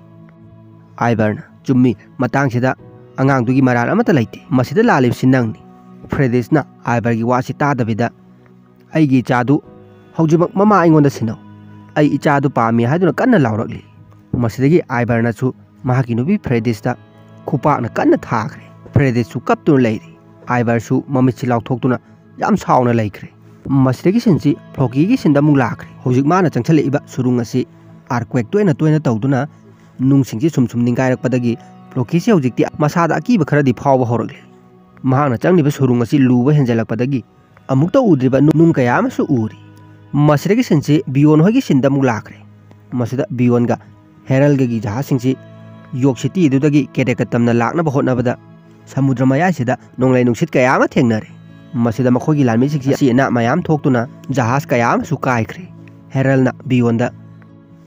ꯑꯥꯏꯕꯔꯅ, "ꯆꯨꯝꯃꯤ, ꯃꯇꯥꯡꯁꯤꯗ ꯑꯉꯥꯡꯗꯨꯒꯤ ꯃꯔꯥꯜ ꯑꯃꯠꯇ ꯂꯩꯇꯦ꯫ ꯃꯁꯤꯗ ꯂꯥꯜꯂꯤꯕꯁꯤ ꯅꯪꯅꯤ"꯫ ꯐ꯭ꯔꯦꯗꯤꯁꯅ ꯑꯥꯏꯕꯔꯒꯤ ꯋꯥꯁꯤ ꯇꯥꯗꯕꯤꯗ, "ꯑꯩꯒꯤ ꯏꯆꯥꯗꯨ ꯍꯧꯖꯤꯛꯃꯛ ꯃꯃꯥ ꯑꯩꯉꯣꯟꯗ ꯁꯤꯟꯅꯧ꯫ ꯑꯩ ꯏꯆꯥꯗꯨ ꯄꯥꯝꯃꯤ" ꯍꯥꯏꯗꯨꯅ ꯀꯟꯅ ꯂꯥꯎꯔꯛꯂꯤ꯫ ꯃꯁꯤꯗꯒꯤ ꯑꯥꯏꯕꯔꯅꯁꯨ ꯃꯍꯥꯛꯀꯤ ꯅꯨꯄꯤ ꯐ꯭ꯔꯦꯗꯤꯁꯇ ꯈꯨꯄꯥꯛꯅ ꯀꯟꯅ ꯊꯥꯈ꯭ꯔꯦ꯫ ꯐ꯭ꯔꯦꯗꯤꯁꯁꯨ ꯀꯞꯇꯨꯅ ꯂꯩꯔꯤ꯫ ꯑꯥꯏꯕꯔꯁꯨ ꯃꯃꯤꯠꯁꯤ ꯂꯥꯎꯊꯣꯛꯇꯨꯅ ꯌꯥꯝ ꯁꯥꯎꯅ ꯂꯩꯈ꯭ꯔꯦ꯫ ꯃꯁꯤꯗꯒꯤ ꯁꯤꯟꯁꯤ ꯐ꯭ꯂꯣꯀꯤꯒꯤ ꯁꯤꯟꯗ ꯑꯃꯨꯛ ꯂꯥꯛꯈ꯭ꯔꯦ꯫ ꯍꯧꯖꯤꯛ ꯃꯥꯅ ꯆꯪꯁꯤꯜꯂꯛꯏꯕ ꯁꯨꯔꯨꯡ ꯑꯁꯤ ꯑꯥꯔꯀ꯭ꯋꯦꯛ ꯇꯣꯏꯅ ꯇꯣꯏꯅ ꯇꯧꯗꯨꯅ ꯅꯨꯡꯁꯤꯡꯁꯤ ꯁꯨꯝ ꯁꯨꯝ ꯅꯤꯡꯒꯥꯏꯔꯛꯄꯗꯒꯤ ꯐ꯭ꯂꯣꯀꯤꯁꯤ ꯍꯧꯖꯤꯛꯇꯤ ꯃꯁꯥꯗ ꯑꯀꯤꯕ ꯈꯔꯗꯤ ꯐꯥꯎꯕ ꯍꯧꯔꯛꯂꯦ꯫ ꯃꯍꯥꯛꯅ ꯆꯪꯂꯤꯕ ꯁꯨꯔꯨꯡ ꯑꯁꯤ ꯂꯨꯕ ꯍꯦꯟꯖꯜꯂꯛꯄꯗꯒꯤ ꯑꯃꯨꯛꯇ ꯎꯗ꯭ꯔꯤꯕ ꯅꯨ-, ꯅꯨꯡ ꯀꯌꯥ ꯑꯃꯁꯨ ꯎꯔꯤ꯫ ꯃꯁꯤꯗꯒꯤ ꯁꯤꯟꯁꯤ ꯕꯤꯌꯣꯟ ꯍꯣꯏꯒꯤ ꯁꯤꯟꯗ ꯑꯃꯨꯛ ꯂꯥꯛꯈ꯭ꯔꯦ꯫ ꯃꯁꯤꯗ ꯕꯤꯌꯣꯟꯒ ꯍꯦꯔꯜꯒꯒꯤ ꯖꯍꯥꯖꯁꯤꯡꯁꯤ ꯌꯣꯛ ꯁꯤꯇꯤ ꯑꯗꯨꯗꯒꯤ ꯀꯦꯔꯦꯀꯇꯝꯅ ꯂꯥꯛꯅꯕ ꯍꯣꯠꯅꯕꯗ ꯁꯃꯨꯗ꯭ꯔ ꯃꯌꯥꯏꯁꯤꯗ ꯅꯣꯡꯂꯩ ꯅꯨꯡꯁꯤꯠ ꯀꯌꯥ ꯑꯃ ꯊꯦꯡꯅꯔꯦ꯫ ꯃꯁꯤꯗ ꯃꯈꯣꯏꯒꯤ ꯂꯥꯟꯃꯤꯁꯤꯡꯁꯤ ꯑꯁꯤ ꯑꯅꯥ ꯃꯌꯥꯝ ꯊꯣꯛꯇꯨꯅ ꯖꯍꯥꯖ ꯀꯌꯥ ꯑꯃꯁꯨ ꯀꯥꯏꯈ꯭ꯔꯦ꯫ ꯍꯦꯔꯜꯅ ꯕꯤꯌꯣꯟꯗ,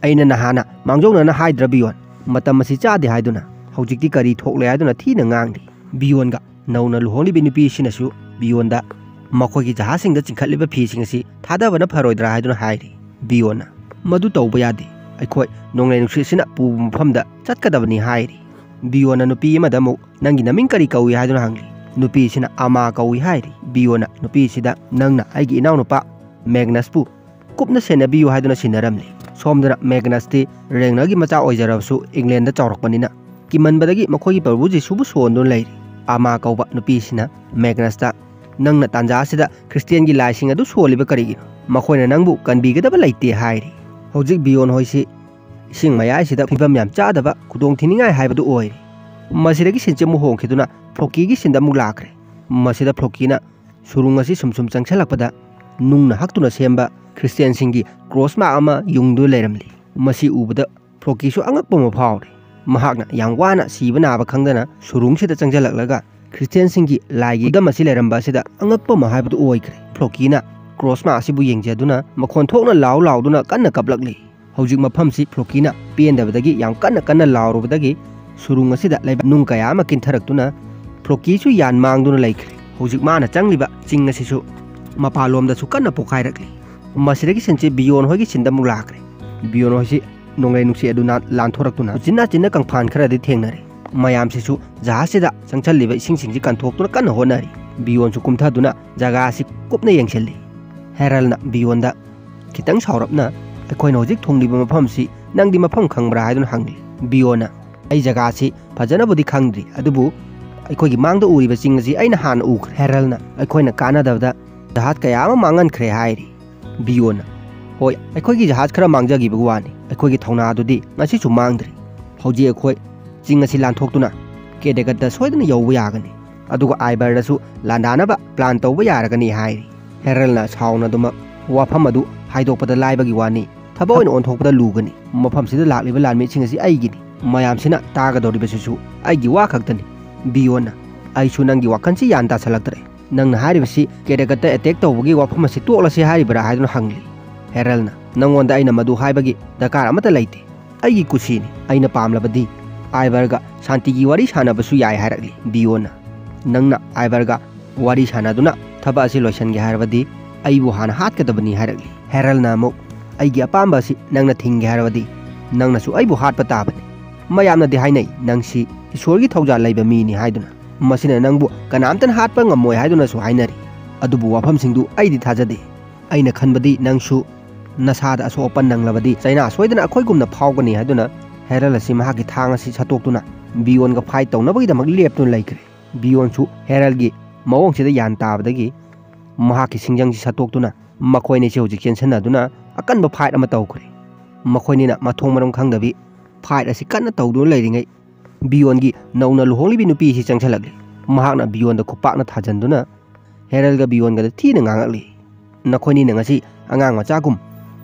"ꯑꯩꯅ ꯅꯍꯥꯟꯅ ꯃꯥꯡꯖꯧꯅꯅ ꯍꯥꯏꯗ꯭ꯔ ꯕꯤꯌꯣꯟ, ꯃꯇꯝ ꯑꯁꯤ ꯆꯥꯗꯦ ꯍꯥꯏꯗꯨꯅ? ꯍꯧꯖꯤꯛꯇꯤ ꯀꯔꯤ ꯊꯣꯛꯂꯦ?" ꯍꯥꯏꯗꯨꯅ ꯊꯤꯅ ꯉꯥꯡꯂꯤ꯫ ꯕꯤꯌꯣꯟꯒ ꯅꯧꯅ ꯂꯨꯍꯣꯡꯂꯤꯕꯤ ꯅꯨꯄꯤ ꯑꯁꯤꯅꯁꯨ ꯕꯤꯌꯣꯟꯗ ꯃꯈꯣꯏꯒꯤ ꯖꯍꯥꯖꯁꯤꯡꯗ ꯆꯤꯡꯈꯠꯂꯤꯕ ꯐꯤꯁꯤꯡ ꯑꯁꯤ ꯊꯥꯗꯕꯅ ꯐꯔꯣꯏꯗ꯭ꯔꯥ ꯍꯥꯏꯗꯨꯅ ꯍꯥꯏꯔꯤ꯫ ꯕꯤꯌꯣꯟꯅ, "ꯃꯗꯨ ꯇꯧꯕ ꯌꯥꯗꯦ꯫ ꯑꯩꯈꯣꯏ ꯅꯣꯡꯂꯩ ꯅꯨꯡꯁꯤꯠꯁꯤꯅ ꯄꯨꯕ ꯃꯐꯝꯗ ꯆꯠꯀꯗꯕꯅꯤ" ꯍꯥꯏꯔꯤ꯫ ꯕꯤꯌꯣꯟꯅ ꯅꯨꯄꯤ ꯑꯃꯗ ꯑꯃꯨꯛ, "ꯅꯪꯒꯤ ꯅꯃꯤꯡ ꯀꯔꯤ ꯀꯧꯏ?" ꯍꯥꯏꯗꯨꯅ ꯍꯪꯂꯤ꯫ ꯅꯨꯄꯤꯁꯤꯅ "ꯑꯃꯥ" ꯀꯧꯏ ꯍꯥꯏꯔꯤ꯫ ꯕꯤꯌꯣꯟꯅ ꯅꯨꯄꯤꯁꯤꯗ, "ꯅꯪꯅ ꯑꯩꯒꯤ ꯏꯅꯥꯎꯅꯨꯄꯥ ꯃꯦꯒꯅꯁꯄꯨ ꯀꯨꯞꯅ ꯁꯦꯟꯅꯕꯤꯌꯨ" ꯍꯥꯏꯗꯨꯅ ꯁꯤꯟꯅꯔꯝꯂꯤ꯫ ꯁꯣꯝꯗꯅ ꯃꯦꯒꯅꯁꯇꯤ ꯔꯦꯡꯅꯔꯒꯤ ꯃꯆꯥ ꯑꯣꯏꯖꯔꯕꯁꯨ ꯏꯪꯂꯦꯟꯗ ꯆꯥꯎꯔꯛꯄꯅꯤꯅ ꯀꯤꯃꯟꯕꯗꯒꯤ ꯃꯈꯣꯏꯒꯤ ꯄ꯭ꯔꯚꯨ ꯖꯤꯁꯨꯕꯨ ꯁꯣꯟꯗꯨꯅ ꯂꯩꯔꯤ꯫ ꯑꯃꯥ ꯀꯧꯕ ꯅꯨꯄꯤꯁꯤꯅ ꯃꯦꯒꯅꯁꯇ, "ꯅꯪꯅ ꯇꯥꯟꯖꯥ ꯑꯁꯤꯗ ꯈ꯭ꯔꯤꯁꯇꯤꯌꯥꯟꯒꯤ ꯂꯥꯏꯁꯤꯡ ꯑꯗꯨ ꯁꯣꯜꯂꯤꯕ ꯀꯔꯤꯒꯤꯅꯣ? ꯃꯈꯣꯏꯅ ꯅꯪꯕꯨ ꯀꯟꯕꯤꯒꯗꯕ ꯂꯩꯇꯦ" ꯍꯥꯏꯔꯤ꯫ ꯍꯧꯖꯤꯛ ꯕꯤꯌꯣꯟ ꯍꯣꯏꯁꯤ ꯏꯁꯤꯡ ꯃꯌꯥꯏꯁꯤꯗ ꯐꯤꯕꯝ ꯌꯥꯝ ꯆꯥꯗꯕ, ꯈꯨꯗꯣꯡ ꯊꯤꯅꯤꯡꯉꯥꯏ ꯍꯥꯏꯕꯗꯨ ꯑꯣꯏꯔꯦ꯫ ꯃꯁꯤꯗꯒꯤ ꯁꯤꯟꯁꯤ ꯑꯃꯨꯛ ꯍꯣꯡꯈꯤꯗꯨꯅ ꯐ꯭ꯂꯣꯀꯤꯒꯤ ꯁꯤꯟꯗ ꯑꯃꯨꯛ ꯂꯥꯛꯈ꯭ꯔꯦ꯫ ꯃꯁꯤꯗ ꯐ꯭ꯂꯣꯀꯤꯅ ꯁꯨꯔꯨꯡ ꯑꯁꯤ ꯁꯨꯝ ꯁꯨꯝ ꯆꯪꯁꯤꯜꯂꯛꯄꯗ ꯅꯨꯡꯅ ꯍꯛꯇꯨꯅ ꯁꯦꯝꯕ ꯈ꯭ꯔꯤꯁꯇꯤꯌꯥꯟꯁꯤꯡꯒꯤ ꯀ꯭ꯔꯣꯁ ꯃꯥꯔꯛ ꯑꯃ ꯌꯨꯡꯗꯨꯅ ꯂꯩꯔꯝꯂꯤ꯫ ꯃꯁꯤ ꯎꯕꯗ ꯐ꯭ꯂꯣꯀꯤꯁꯨ ꯑꯉꯛꯄ ꯑꯃ ꯐꯥꯎꯔꯦ꯫ ꯃꯍꯥꯛꯅ ꯌꯥꯝ ꯋꯥꯅ ꯁꯤꯕ ꯅꯥꯕ ꯈꯪꯗꯅ ꯁꯨꯔꯨꯡꯁꯤꯗ ꯆꯪꯁꯤꯜꯂꯛꯂꯒ ꯈ꯭ꯔꯤꯁꯇꯤꯌꯥꯟꯁꯤꯡꯒꯤ ꯂꯥꯏꯒꯤ ꯈꯨꯗꯝ ꯑꯁꯤ ꯂꯩꯔꯝꯕ ꯑꯁꯤꯗ ꯑꯉꯛꯄ ꯑꯃ ꯍꯥꯏꯕꯗꯨ ꯑꯣꯏꯈ꯭ꯔꯦ꯫ ꯐ꯭ꯂꯣꯀꯤꯅ ꯀ꯭ꯔꯣꯁ ꯃꯥꯔꯛ ꯑꯁꯤꯕꯨ ꯌꯦꯡꯖꯗꯨꯅ ꯃꯈꯣꯟ ꯊꯣꯛꯅ ꯂꯥꯎ ꯂꯥꯎꯗꯨꯅ ꯀꯟꯅ ꯀꯞꯂꯛꯂꯤ꯫ ꯍꯧꯖꯤꯛ ꯃꯐꯝꯁꯤ ꯐ꯭ꯂꯣꯀꯤꯅ ꯄꯦꯟꯗꯕꯗꯒꯤ ꯌꯥꯝ ꯀꯟꯅ ꯀꯟꯅ ꯂꯥꯎꯔꯨꯕꯗꯒꯤ ꯁꯨꯔꯨꯡ ꯑꯁꯤꯗ ꯂꯩꯕ ꯅꯨꯡ ꯀꯌꯥ ꯑꯃ ꯀꯤꯟꯊꯔꯛꯇꯨꯅ ꯐ꯭ꯂꯣꯀꯤꯁꯨ ꯌꯥꯟ ꯃꯥꯡꯗꯨꯅ ꯂꯩꯈ꯭ꯔꯦ꯫ ꯍꯧꯖꯤꯛ ꯃꯥꯅ ꯆꯪꯂꯤꯕ ꯆꯤꯡ ꯑꯁꯤꯁꯨ ꯃꯄꯥꯟꯂꯣꯝꯗꯁꯨ ꯀꯟꯅ ꯄꯣꯈꯥꯏꯔꯛꯂꯤ꯫ ꯃꯁꯤꯗꯒꯤ ꯁꯤꯟꯁꯤ ꯕꯤꯌꯣꯟ ꯍꯣꯏꯒꯤ ꯁꯤꯟꯗ ꯑꯃꯨꯛ ꯂꯥꯛꯈ꯭ꯔꯦ꯫ ꯕꯤꯌꯣꯟ ꯍꯣꯏꯁꯤ ꯅꯣꯡꯂꯩ ꯅꯨꯡꯁꯤꯠ ꯑꯗꯨ ꯅꯥ-, ꯂꯥꯟꯊꯣꯔꯛꯇꯨꯅ ꯎꯆꯤꯟ ꯅꯥꯆꯤꯟꯅ ꯀꯪꯐꯥꯟ ꯈꯔꯗꯤ ꯊꯦꯡꯅꯔꯦ꯫ ꯃꯌꯥꯝꯁꯤꯁꯨ ꯖꯍꯥꯖꯁꯤꯗ ꯆꯪꯁꯤꯜꯂꯤꯕ ꯏꯁꯤꯡꯁꯤꯡꯁꯤ ꯀꯟꯊꯣꯛꯇꯨꯅ ꯀꯟꯅ ꯍꯣꯠꯅꯔꯤ꯫ ꯕꯤꯌꯣꯟꯁꯨ ꯀꯨꯝꯊꯗꯨꯅ ꯖꯒꯥ ꯑꯁꯤ ꯀꯨꯞꯅ ꯌꯦꯡꯁꯤꯜꯂꯤ꯫ ꯍꯦꯔꯜꯅ ꯕꯤꯌꯣꯟꯗ ꯈꯤꯇꯪ ꯁꯥꯎꯔꯞꯅ, "ꯑꯩꯈꯣꯏꯅ ꯍꯧꯖꯤꯛ ꯊꯨꯡꯂꯤꯕ ꯃꯐꯝꯁꯤ ꯅꯪꯗꯤ ꯃꯐꯝ ꯈꯪꯕ꯭ꯔꯥ?" ꯍꯥꯏꯗꯨꯅ ꯍꯪꯂꯤ꯫ ꯕꯤꯌꯣꯟꯅ, "ꯑꯩ ꯖꯒꯥꯁꯤ ꯐꯖꯅꯕꯨꯗꯤ ꯈꯪꯗ꯭ꯔꯤ, ꯑꯗꯨꯕꯨ ꯑꯩꯈꯣꯏꯒꯤ ꯃꯥꯡꯗ ꯎꯔꯤꯕ ꯆꯤꯡ ꯑꯁꯤ ꯑꯩꯅ ꯍꯥꯟꯅ ꯎꯈ꯭ꯔꯦ꯫" ꯍꯦꯔꯜꯅ, "ꯑꯩꯈꯣꯏꯅ ꯀꯥꯟꯅꯗꯕꯗ ꯖꯍꯥꯖ ꯀꯌꯥ ꯑꯃ ꯃꯥꯡꯍꯟꯈ꯭ꯔꯦ" ꯍꯥꯏꯔꯤ꯫ ꯕꯤꯌꯣꯟꯅ, "ꯍꯣꯏ, ꯑꯩꯈꯣꯏꯒꯤ ꯖꯍꯥꯖ ꯈꯔ ꯃꯥꯡꯖꯈꯤꯕꯒꯤ ꯋꯥꯅꯤ, ꯑꯩꯈꯣꯏꯒꯤ ꯊꯧꯅꯥꯗꯨꯗꯤ ꯉꯁꯤꯁꯨ ꯃꯥꯡꯗ꯭ꯔꯤ꯫ ꯍꯧꯖꯤꯛ ꯑꯩꯈꯣꯏ ꯆꯤꯡ ꯑꯁꯤ ꯂꯥꯟꯊꯣꯛꯇꯨꯅ ꯀꯦꯗꯦꯒꯠꯇ ꯁꯣꯏꯗꯅ ꯌꯧꯕ ꯌꯥꯒꯅꯤ, ꯑꯗꯨꯒ ꯑꯥꯏꯕꯔꯗꯁꯨ ꯂꯥꯟꯗꯥꯅꯕ ꯄ꯭ꯂꯥꯟ ꯇꯧꯕ ꯌꯥꯔꯒꯅꯤ" ꯍꯥꯏꯔꯤ꯫ ꯍꯦꯔꯜꯅ ꯁꯥꯎꯅꯗꯨꯃꯛ, "ꯋꯥꯐꯝ ꯑꯗꯨ ꯍꯥꯏꯗꯣꯛꯄꯗ ꯂꯥꯏꯕꯒꯤ ꯋꯥꯅꯤ, ꯊꯕꯛ ꯑꯣꯏꯅ ꯑꯣꯟꯊꯣꯛꯄꯗ ꯂꯨꯒꯅꯤ꯫ ꯃꯐꯝꯁꯤꯗ ꯂꯥꯛꯂꯤꯕ ꯂꯥꯟꯃꯤꯁꯤꯡ ꯑꯁꯤ ꯑꯩꯒꯤꯅꯤ꯫ ꯃꯌꯥꯝꯁꯤꯅ ꯇꯥꯒꯗꯧꯔꯤꯕꯁꯤꯁꯨ ꯑꯩꯒꯤ ꯋꯥ ꯈꯛꯇꯅꯤ꯫" ꯕꯤꯌꯣꯟꯅ, "ꯑꯩꯁꯨ ꯅꯪꯒꯤ ꯋꯥꯈꯜꯁꯤ ꯒ꯭ꯌꯥꯟ ꯇꯥꯁꯜꯂꯛꯇ꯭ꯔꯦ꯫ ꯅꯪꯅ ꯍꯥꯏꯔꯤꯕꯁꯤ ꯀꯦꯗꯦꯒꯠꯇ ꯑꯦꯇꯦꯛ ꯇꯧꯕꯒꯤ ꯋꯥꯐꯝ ꯑꯁꯤ ꯇꯣꯛꯂꯁꯤ ꯍꯥꯏꯔꯤꯕ꯭ꯔꯥ?" ꯍꯥꯏꯗꯨꯅ ꯍꯪꯂꯤ꯫ ꯍꯦꯔꯜꯅ, "ꯅꯪꯉꯣꯟꯗ ꯑꯩꯅ ꯃꯗꯨ ꯍꯥꯏꯕꯒꯤ ꯗꯔꯀꯥꯔ ꯑꯃꯠꯇ ꯂꯩꯇꯦ꯫ ꯑꯩꯒꯤ ꯀꯨꯁꯤꯅꯤ꯫ ꯑꯩꯅ ꯄꯥꯝꯂꯕꯗꯤ ꯑꯥꯏꯕꯔꯒ ꯁꯥꯟꯇꯤꯒꯤ ꯋꯥꯔꯤ ꯁꯥꯟꯅꯕꯁꯨ ꯌꯥꯏ" ꯍꯥꯏꯔꯛꯂꯤ꯫ ꯕꯤꯌꯣꯟꯅ, "ꯅꯪꯅ ꯑꯥꯏꯕꯔꯒ ꯋꯥꯔꯤ ꯁꯥꯟꯅꯗꯨꯅ ꯊꯕꯛ ꯑꯁꯤ ꯂꯣꯏꯁꯤꯟꯒꯦ ꯍꯥꯏꯔꯕꯗꯤ ꯑꯩꯕꯨ ꯍꯥꯟꯅ ꯍꯥꯠꯀꯗꯕꯅꯤ" ꯍꯥꯏꯔꯛꯂꯤ꯫ ꯍꯦꯔꯜꯅ ꯑꯃꯨꯛ, "ꯑꯩꯒꯤ ꯑꯄꯥꯝꯕ ꯑꯁꯤ ꯅꯪꯅ ꯊꯤꯡꯒꯦ ꯍꯥꯏꯔꯕꯗꯤ ꯅꯪꯅꯁꯨ ꯑꯩꯕꯨ ꯍꯥꯠꯄ ꯇꯥꯕꯅꯤ꯫ ꯃꯌꯥꯝꯅꯗꯤ ꯍꯥꯏꯅꯩ ꯅꯪꯁꯤ ꯏꯁꯣꯔꯒꯤ ꯊꯧꯖꯥꯜ ꯂꯩꯕ ꯃꯤꯅꯤ ꯍꯥꯏꯗꯨꯅ꯫ ꯃꯁꯤꯅ ꯅꯪꯕꯨ ꯀꯅꯥꯝꯇꯅ ꯍꯥꯠꯄ ꯉꯝꯃꯣꯏ ꯍꯥꯏꯗꯨꯅꯁꯨ ꯍꯥꯏꯅꯔꯤ꯫ ꯑꯗꯨꯕꯨ ꯋꯥꯐꯝꯁꯤꯡꯗꯨ ꯑꯩꯗꯤ ꯊꯥꯖꯗꯦ꯫ ꯑꯩꯅ ꯈꯟꯕꯗꯤ ꯅꯪꯁꯨ ꯅꯁꯥꯗ ꯑꯁꯣꯛ ꯑꯄꯟ ꯅꯪꯂꯕꯗꯤ ꯆꯩꯅꯥ ꯁꯣꯏꯗꯅ ꯑꯩꯈꯣꯏꯒꯨꯝꯅ ꯐꯥꯎꯒꯅꯤ" ꯍꯥꯏꯗꯨꯅ ꯍꯦꯔꯜ ꯑꯁꯤ ꯃꯍꯥꯛꯀꯤ ꯊꯥꯡ ꯑꯁꯤ ꯁꯠꯇꯣꯛꯇꯨꯅ ꯕꯤꯌꯣꯟꯒ ꯐꯥꯏꯠ ꯇꯧꯅꯕꯒꯤꯗꯃꯛ ꯂꯦꯞꯇꯨꯅ ꯂꯩꯈ꯭ꯔꯦ꯫ ꯕꯤꯌꯣꯟꯁꯨ ꯍꯦꯔꯜꯒꯤ ꯃꯑꯣꯡꯁꯤꯗ ꯒ꯭ꯌꯥꯟ ꯇꯥꯕꯗꯒꯤ ꯃꯍꯥꯛꯀꯤ ꯁꯤꯡꯖꯪꯁꯤ ꯁꯠꯇꯣꯛꯇꯨꯅ ꯃꯈꯣꯏꯅꯤꯁꯤ ꯍꯧꯖꯤꯛ ꯆꯦꯟꯁꯤꯟꯅꯗꯨꯅ ꯑꯀꯟꯕ ꯐꯥꯏꯠ ꯑꯃ ꯇꯧꯈ꯭ꯔꯦ꯫ ꯃꯈꯣꯏꯅꯤꯅ ꯃꯊꯣꯡ ꯃꯔꯝ ꯈꯪꯗꯕꯤ ꯐꯥꯏꯠ ꯑꯁꯤ ꯀꯟꯅ ꯇꯧꯗꯨꯅ ꯂꯩꯔꯤꯉꯩ ꯕꯤꯌꯣꯟꯒꯤ ꯅꯧꯅ ꯂꯨꯍꯣꯡꯂꯤꯕꯤ ꯅꯨꯄꯤ ꯑꯁꯤ ꯆꯪꯁꯤꯜꯂꯛꯂꯤ꯫ ꯃꯍꯥꯛꯅ ꯕꯤꯌꯣꯟꯗ ꯈꯨꯄꯥꯛꯅ ꯊꯥꯖꯤꯟꯗꯨꯅ ꯍꯦꯔꯜꯒ ꯕꯤꯌꯣꯟꯒꯗ ꯊꯤꯅ ꯉꯥꯡꯉꯛꯂꯤ꯫ "ꯅꯈꯣꯏꯅꯤꯅ ꯉꯁꯤ ꯑꯉꯥꯡ ꯃꯆꯥꯒꯨꯝ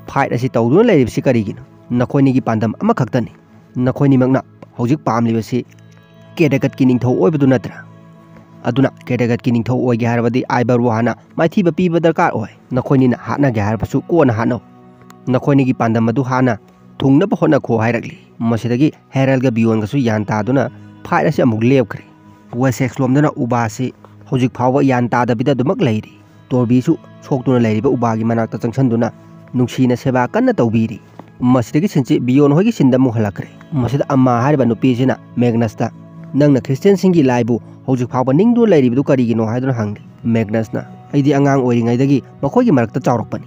ꯐꯥꯏꯠ ꯑꯁꯤ ꯇꯧꯗꯨꯅ ꯂꯩꯔꯤꯕꯁꯤ ꯀꯔꯤꯒꯤꯅꯣ? ꯅꯈꯣꯏꯅꯤꯒꯤ ꯄꯥꯟꯗꯝ ꯑꯃꯈꯛꯇꯅꯤ꯫ ꯅꯈꯣꯏꯅꯤꯃꯛꯅ ꯍꯧꯖꯤꯛ ꯄꯥꯝꯂꯤꯕꯁꯤ ꯀꯦꯗꯦꯒꯠꯀꯤ ꯅꯤꯡꯊꯧ ꯑꯣꯏꯕꯗꯨ ꯅꯠꯇ꯭ꯔꯥ?" ꯑꯗꯨꯅ ꯀꯦꯇꯦꯒꯠꯀꯤ ꯅꯤꯡꯊꯧ ꯑꯣꯏꯒꯦ ꯍꯥꯏꯔꯕꯗꯤ ꯑꯥꯏꯕꯔꯕꯨ ꯍꯥꯟꯅ ꯃꯥꯏꯊꯤꯕ ꯄꯤꯕ ꯗꯔꯀꯥꯔ ꯑꯣꯏ꯫ ꯅꯈꯣꯏꯅꯤꯅ ꯍꯥꯠꯅꯒꯦ ꯍꯥꯏꯔꯕꯁꯨ ꯀꯣꯟꯅ ꯍꯥꯠꯅꯧ꯫ ꯅꯈꯣꯏꯅꯤꯒꯤ ꯄꯥꯟꯗꯝ ꯑꯗꯨ ꯍꯥꯟꯅ ꯊꯨꯡꯅꯕ ꯍꯣꯠꯅꯈꯣ ꯍꯥꯏꯔꯛꯂꯤ꯫ ꯃꯁꯤꯗꯒꯤ ꯍꯦꯔꯦꯜꯒ ꯕꯤꯌꯣꯟꯒꯁꯨ ꯒ꯭ꯌꯥꯟ ꯇꯥꯗꯨꯅ ꯐꯥꯏꯠ ꯑꯁꯤ ꯑꯃꯨꯛ ꯂꯦꯞꯈ꯭ꯔꯦ꯫ ꯋꯦꯁꯦꯛꯁ ꯂꯣꯝꯗꯅ ꯎꯕꯥꯁꯤ ꯍꯧꯖꯤꯛ ꯐꯥꯎꯕ ꯒ꯭ꯌꯥꯟ ꯇꯥꯗꯕꯤꯗ ꯑꯗꯨꯃꯛ ꯂꯩꯔꯤ꯫ ꯇꯣꯔꯕꯤꯁꯨ ꯁꯣꯛꯇꯨꯅ ꯂꯩꯔꯤꯕ ꯎꯕꯥꯒꯤ ꯃꯅꯥꯛꯇ ꯆꯪꯁꯤꯟꯗꯨꯅ ꯅꯨꯡꯁꯤꯅ ꯁꯦꯕꯥ ꯀꯟꯅ ꯇꯧꯕꯤꯔꯤ꯫ ꯃꯁꯤꯗꯒꯤ ꯁꯤꯟꯁꯤ ꯕꯤꯌꯣꯟ ꯍꯣꯏꯒꯤ ꯁꯤꯟꯗ ꯑꯃꯨꯛ ꯍꯜꯂꯛꯈ꯭ꯔꯦ꯫ ꯃꯁꯤꯗ ꯑꯃꯥ ꯍꯥꯏꯔꯤꯕ ꯅꯨꯄꯤꯁꯤꯅ ꯃꯦꯒꯅꯁꯇ, "ꯅꯪꯅ ꯈ꯭ꯔꯤꯁꯇꯤꯌꯥꯟꯁꯤꯡꯒꯤ ꯂꯥꯏꯕꯨ ꯍꯧꯖꯤꯛ ꯐꯥꯎꯕ ꯅꯤꯡꯗꯨꯅ ꯂꯩꯔꯤꯕꯗꯨ ꯀꯔꯤꯒꯤꯅꯣ?" ꯍꯥꯏꯗꯨꯅ ꯍꯪꯂꯤ꯫ ꯃꯦꯒꯅꯁꯅ, "ꯑꯩꯗꯤ ꯑꯉꯥꯡ ꯑꯣꯏꯔꯤꯉꯩꯗꯒꯤ ꯃꯈꯣꯏꯒꯤ ꯃꯔꯛꯇ ꯆꯥꯎꯔꯛꯄꯅꯤ꯫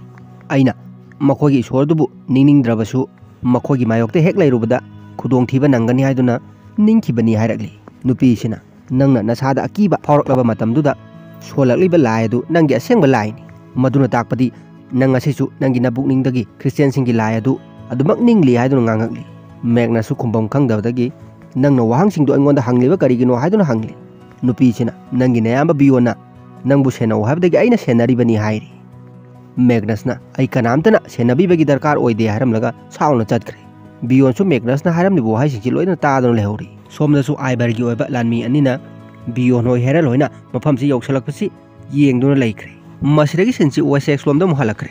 ꯑꯩꯅ ꯃꯈꯣꯏꯒꯤ ꯏꯁꯣꯔꯗꯨꯕꯨ ꯅꯤꯡꯅꯤꯡꯗ꯭ꯔꯕꯁꯨ ꯃꯈꯣꯏꯒꯤ ꯃꯥꯌꯣꯛꯇ ꯍꯦꯛ ꯂꯩꯔꯨꯕꯗ ꯈꯨꯗꯣꯡꯊꯤꯕ ꯅꯪꯒꯅꯤ ꯍꯥꯏꯗꯨꯅ ꯅꯤꯡꯈꯤꯕꯅꯤ" ꯍꯥꯏꯔꯛꯂꯤ꯫ ꯅꯨꯄꯤꯁꯤꯅ, "ꯅꯪꯅ ꯅꯁꯥꯗ ꯑꯀꯤꯕ ꯐꯥꯎꯔꯛꯂꯕ ꯃꯇꯝꯗꯨꯗ ꯁꯣꯜꯂꯛꯂꯤꯕ ꯂꯥꯏ ꯑꯗꯨ ꯅꯪꯒꯤ ꯑꯁꯦꯡꯕ ꯂꯥꯏꯅꯤ꯫ ꯃꯗꯨꯅ ꯇꯥꯛꯄꯗꯤ ꯅꯪ ꯉꯁꯤꯁꯨ ꯅꯪꯒꯤ ꯅꯕꯨꯛꯅꯤꯡꯗꯒꯤ ꯈ꯭ꯔꯤꯁꯇꯤꯌꯥꯟꯁꯤꯡꯒꯤ ꯂꯥꯏ ꯑꯗꯨ ꯑꯗꯨꯃꯛ ꯅꯤꯡꯂꯤ" ꯍꯥꯏꯗꯨꯅ ꯉꯥꯡꯉꯛꯂꯤ꯫ ꯃꯦꯒꯅꯁꯁꯨ ꯈꯨꯝꯐꯝ ꯈꯪꯗꯕꯗꯒꯤ, "ꯅꯪꯅ ꯋꯥꯍꯪꯁꯤꯡꯗꯨ ꯑꯩꯉꯣꯟꯗ ꯍꯪꯂꯤꯕ ꯀꯔꯤꯒꯤꯅꯣ?" ꯍꯥꯏꯗꯨꯅ ꯍꯪꯂꯤ꯫ ꯅꯨꯄꯤꯁꯤꯅ, "ꯅꯪꯒꯤ ꯅꯌꯥꯝꯕ ꯕꯤꯌꯣꯟꯅ ꯅꯪꯕꯨ ꯁꯦꯟꯅꯧ ꯍꯥꯏꯕꯗꯒꯤ ꯑꯩꯅ ꯁꯦꯟꯅꯔꯤꯕꯅꯤ" ꯍꯥꯏꯔꯤ꯫ ꯃꯦꯒꯅꯁꯅ, "ꯑꯩ ꯀꯅꯥꯝꯇꯅ ꯁꯦꯟꯅꯕꯤꯕꯒꯤ ꯗꯔꯀꯥꯔ ꯑꯣꯏꯗꯦ" ꯍꯥꯏꯔꯝꯂꯒ ꯁꯥꯎꯅ ꯆꯠꯈ꯭ꯔꯦ꯫ ꯕꯤꯌꯣꯟꯁꯨ ꯃꯦꯒꯅꯁꯅ ꯍꯥꯏꯔꯝꯂꯤꯕ ꯋꯥꯍꯩꯁꯤꯡꯁꯤ ꯂꯣꯏꯅ ꯇꯥꯗꯨꯅ ꯂꯩꯍꯧꯔꯤ꯫ ꯁꯣꯝꯗꯁꯨ ꯑꯥꯏꯕꯔꯒꯤ ꯑꯣꯏꯕ ꯂꯥꯟꯃꯤ ꯑꯅꯤꯅ ꯕꯤꯌꯣꯟ ꯍꯣꯏ ꯍꯦꯔꯜ ꯍꯣꯏꯅ ꯃꯐꯝꯁꯤ ꯌꯧꯁꯤꯜꯂꯛꯄꯁꯤ ꯌꯦꯡꯗꯨꯅ ꯂꯩꯈ꯭ꯔꯦ꯫ ꯃꯁꯤꯗꯒꯤ ꯁꯤꯟꯁꯤ ꯋꯦꯁꯦꯛꯁ ꯂꯣꯝꯗ ꯑꯃꯨꯛ ꯍꯜꯂꯛꯈ꯭ꯔꯦ꯫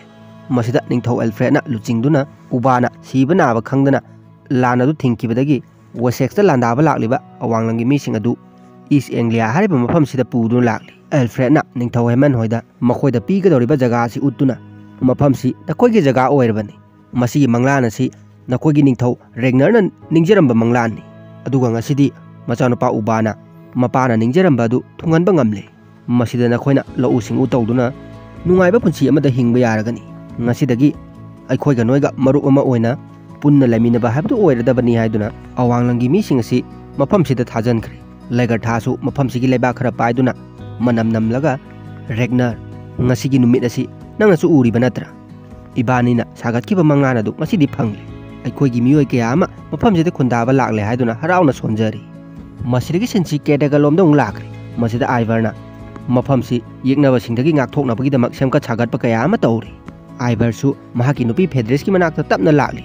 ꯃꯁꯤꯗ ꯅꯤꯡꯊꯧ ꯑꯦꯜꯐ꯭ꯔꯦꯗꯅ ꯂꯨꯆꯤꯡꯗꯨꯅ ꯎꯕꯥꯅ ꯁꯤꯕ ꯅꯥꯕ ꯈꯪꯗꯅ ꯂꯥꯟ ꯑꯗꯨ ꯊꯤꯡꯈꯤꯕꯗꯒꯤ ꯋꯦꯁꯦꯛꯁꯇ ꯂꯥꯟꯗꯥꯕ ꯂꯥꯛꯂꯤꯕ ꯑꯋꯥꯡꯂꯝꯒꯤ ꯃꯤꯁꯤꯡ ꯑꯗꯨ ꯏꯁ ꯑꯦꯡꯂꯤꯌꯥ ꯍꯥꯏꯔꯤꯕ ꯃꯐꯝꯁꯤꯗ ꯄꯨꯗꯨꯅ ꯂꯥꯛꯂꯤ꯫ ꯑꯦꯜꯐ꯭ꯔꯦꯗꯅ ꯅꯤꯡꯊꯧ ꯍꯦꯃꯟ ꯍꯣꯏꯗ ꯃꯈꯣꯏꯗ ꯄꯤꯒꯗꯧꯔꯤꯕ ꯖꯒꯥ ꯑꯁꯤ ꯎꯠꯇꯨꯅ, "ꯃꯐꯝꯁꯤ ꯅꯈꯣꯏꯒꯤ ꯖꯒꯥ ꯑꯣꯏꯔꯕꯅꯤ꯫ ꯃꯁꯤꯒꯤ ꯃꯪꯂꯥꯟ ꯑꯁꯤ ꯅꯈꯣꯏꯒꯤ ꯅꯤꯡꯊꯧ ꯔꯦꯒꯅꯔꯅ ꯅꯤꯡꯖꯔꯝꯕ ꯃꯪꯂꯥꯟꯅꯤ꯫ ꯑꯗꯨꯒ ꯉꯁꯤꯗꯤ ꯃꯆꯥꯅꯨꯄꯥ ꯎꯕꯥꯅ ꯃꯄꯥꯅ ꯅꯤꯡꯖꯔꯝꯕ ꯑꯗꯨ ꯊꯨꯡꯍꯟꯕ ꯉꯝꯂꯦ꯫ ꯃꯁꯤꯗ ꯅꯈꯣꯏꯅ ꯂꯧꯎ ꯁꯤꯡꯎ ꯇꯧꯗꯨꯅ ꯅꯨꯡꯉꯥꯏꯕ ꯄꯨꯟꯁꯤ ꯑꯃꯗ ꯍꯤꯡꯕ ꯌꯥꯔꯒꯅꯤ꯫ ꯉꯁꯤꯗꯒꯤ ꯑꯩꯈꯣꯏꯒ ꯅꯣꯏꯒ ꯃꯔꯨꯞ ꯑꯃ ꯑꯣꯏꯅ ꯄꯨꯟꯅ ꯂꯩꯃꯤꯟꯅꯕ ꯍꯥꯏꯕꯗꯨ ꯑꯣꯏꯔꯗꯕꯅꯤ" ꯍꯥꯏꯗꯨꯅ ꯑꯋꯥꯡꯂꯝꯒꯤ ꯃꯤꯁꯤꯡ ꯑꯁꯤ ꯃꯐꯝꯁꯤꯗ ꯊꯥꯖꯟꯈ꯭ꯔꯦ꯫ ꯂꯩꯒꯔꯊꯥꯁꯨ ꯃꯐꯝꯁꯤꯒꯤ ꯂꯩꯕꯥꯛ ꯈꯔ ꯄꯥꯏꯗꯨꯅ ꯃꯅꯝ ꯅꯝꯂꯒ, "ꯔꯦꯒꯅꯔ, ꯉꯁꯤꯒꯤ ꯅꯨꯃꯤꯠ ꯑꯁꯤ ꯅꯪꯅꯁꯨ ꯎꯔꯤꯕ ꯅꯠꯇ꯭ꯔꯥ? ꯏꯕꯥꯅꯤꯅ ꯁꯥꯒꯠꯈꯤꯕ ꯃꯪꯂꯥꯟ ꯑꯗꯨ ꯉꯁꯤꯗꯤ ꯐꯪꯂꯦ꯫ ꯑꯩꯈꯣꯏꯒꯤ ꯃꯤꯑꯣꯏ ꯀꯌꯥ ꯑꯃ ꯃꯐꯝꯁꯤꯗ ꯈꯨꯟꯗꯥꯕ ꯂꯥꯛꯂꯦ" ꯍꯥꯏꯗꯨꯅ ꯍꯔꯥꯎꯅ ꯁꯣꯟꯖꯔꯤ꯫ ꯃꯁꯤꯗꯒꯤ ꯁꯤꯟꯁꯤ ꯀꯦꯇꯦꯒꯜ ꯂꯣꯝꯗ ꯑꯃꯨꯛ ꯂꯥꯛꯈ꯭ꯔꯦ꯫ ꯃꯁꯤꯗ ꯑꯥꯏꯕꯔꯅ ꯃꯐꯝꯁꯤ ꯌꯦꯛꯅꯕꯁꯤꯡꯗꯒꯤ ꯉꯥꯛꯊꯣꯛꯅꯕꯒꯤꯗꯃꯛ ꯁꯦꯝꯒꯠ ꯁꯥꯒꯠꯄ ꯀꯌꯥ ꯑꯃ ꯇꯧꯔꯤ꯫ ꯑꯥꯏꯕꯔꯁꯨ ꯃꯍꯥꯛꯀꯤ ꯅꯨꯄꯤ ꯐꯦꯗ꯭ꯔꯤꯁꯀꯤ ꯃꯅꯥꯛꯇ ꯇꯞꯅ ꯂꯥꯛꯂꯤ꯫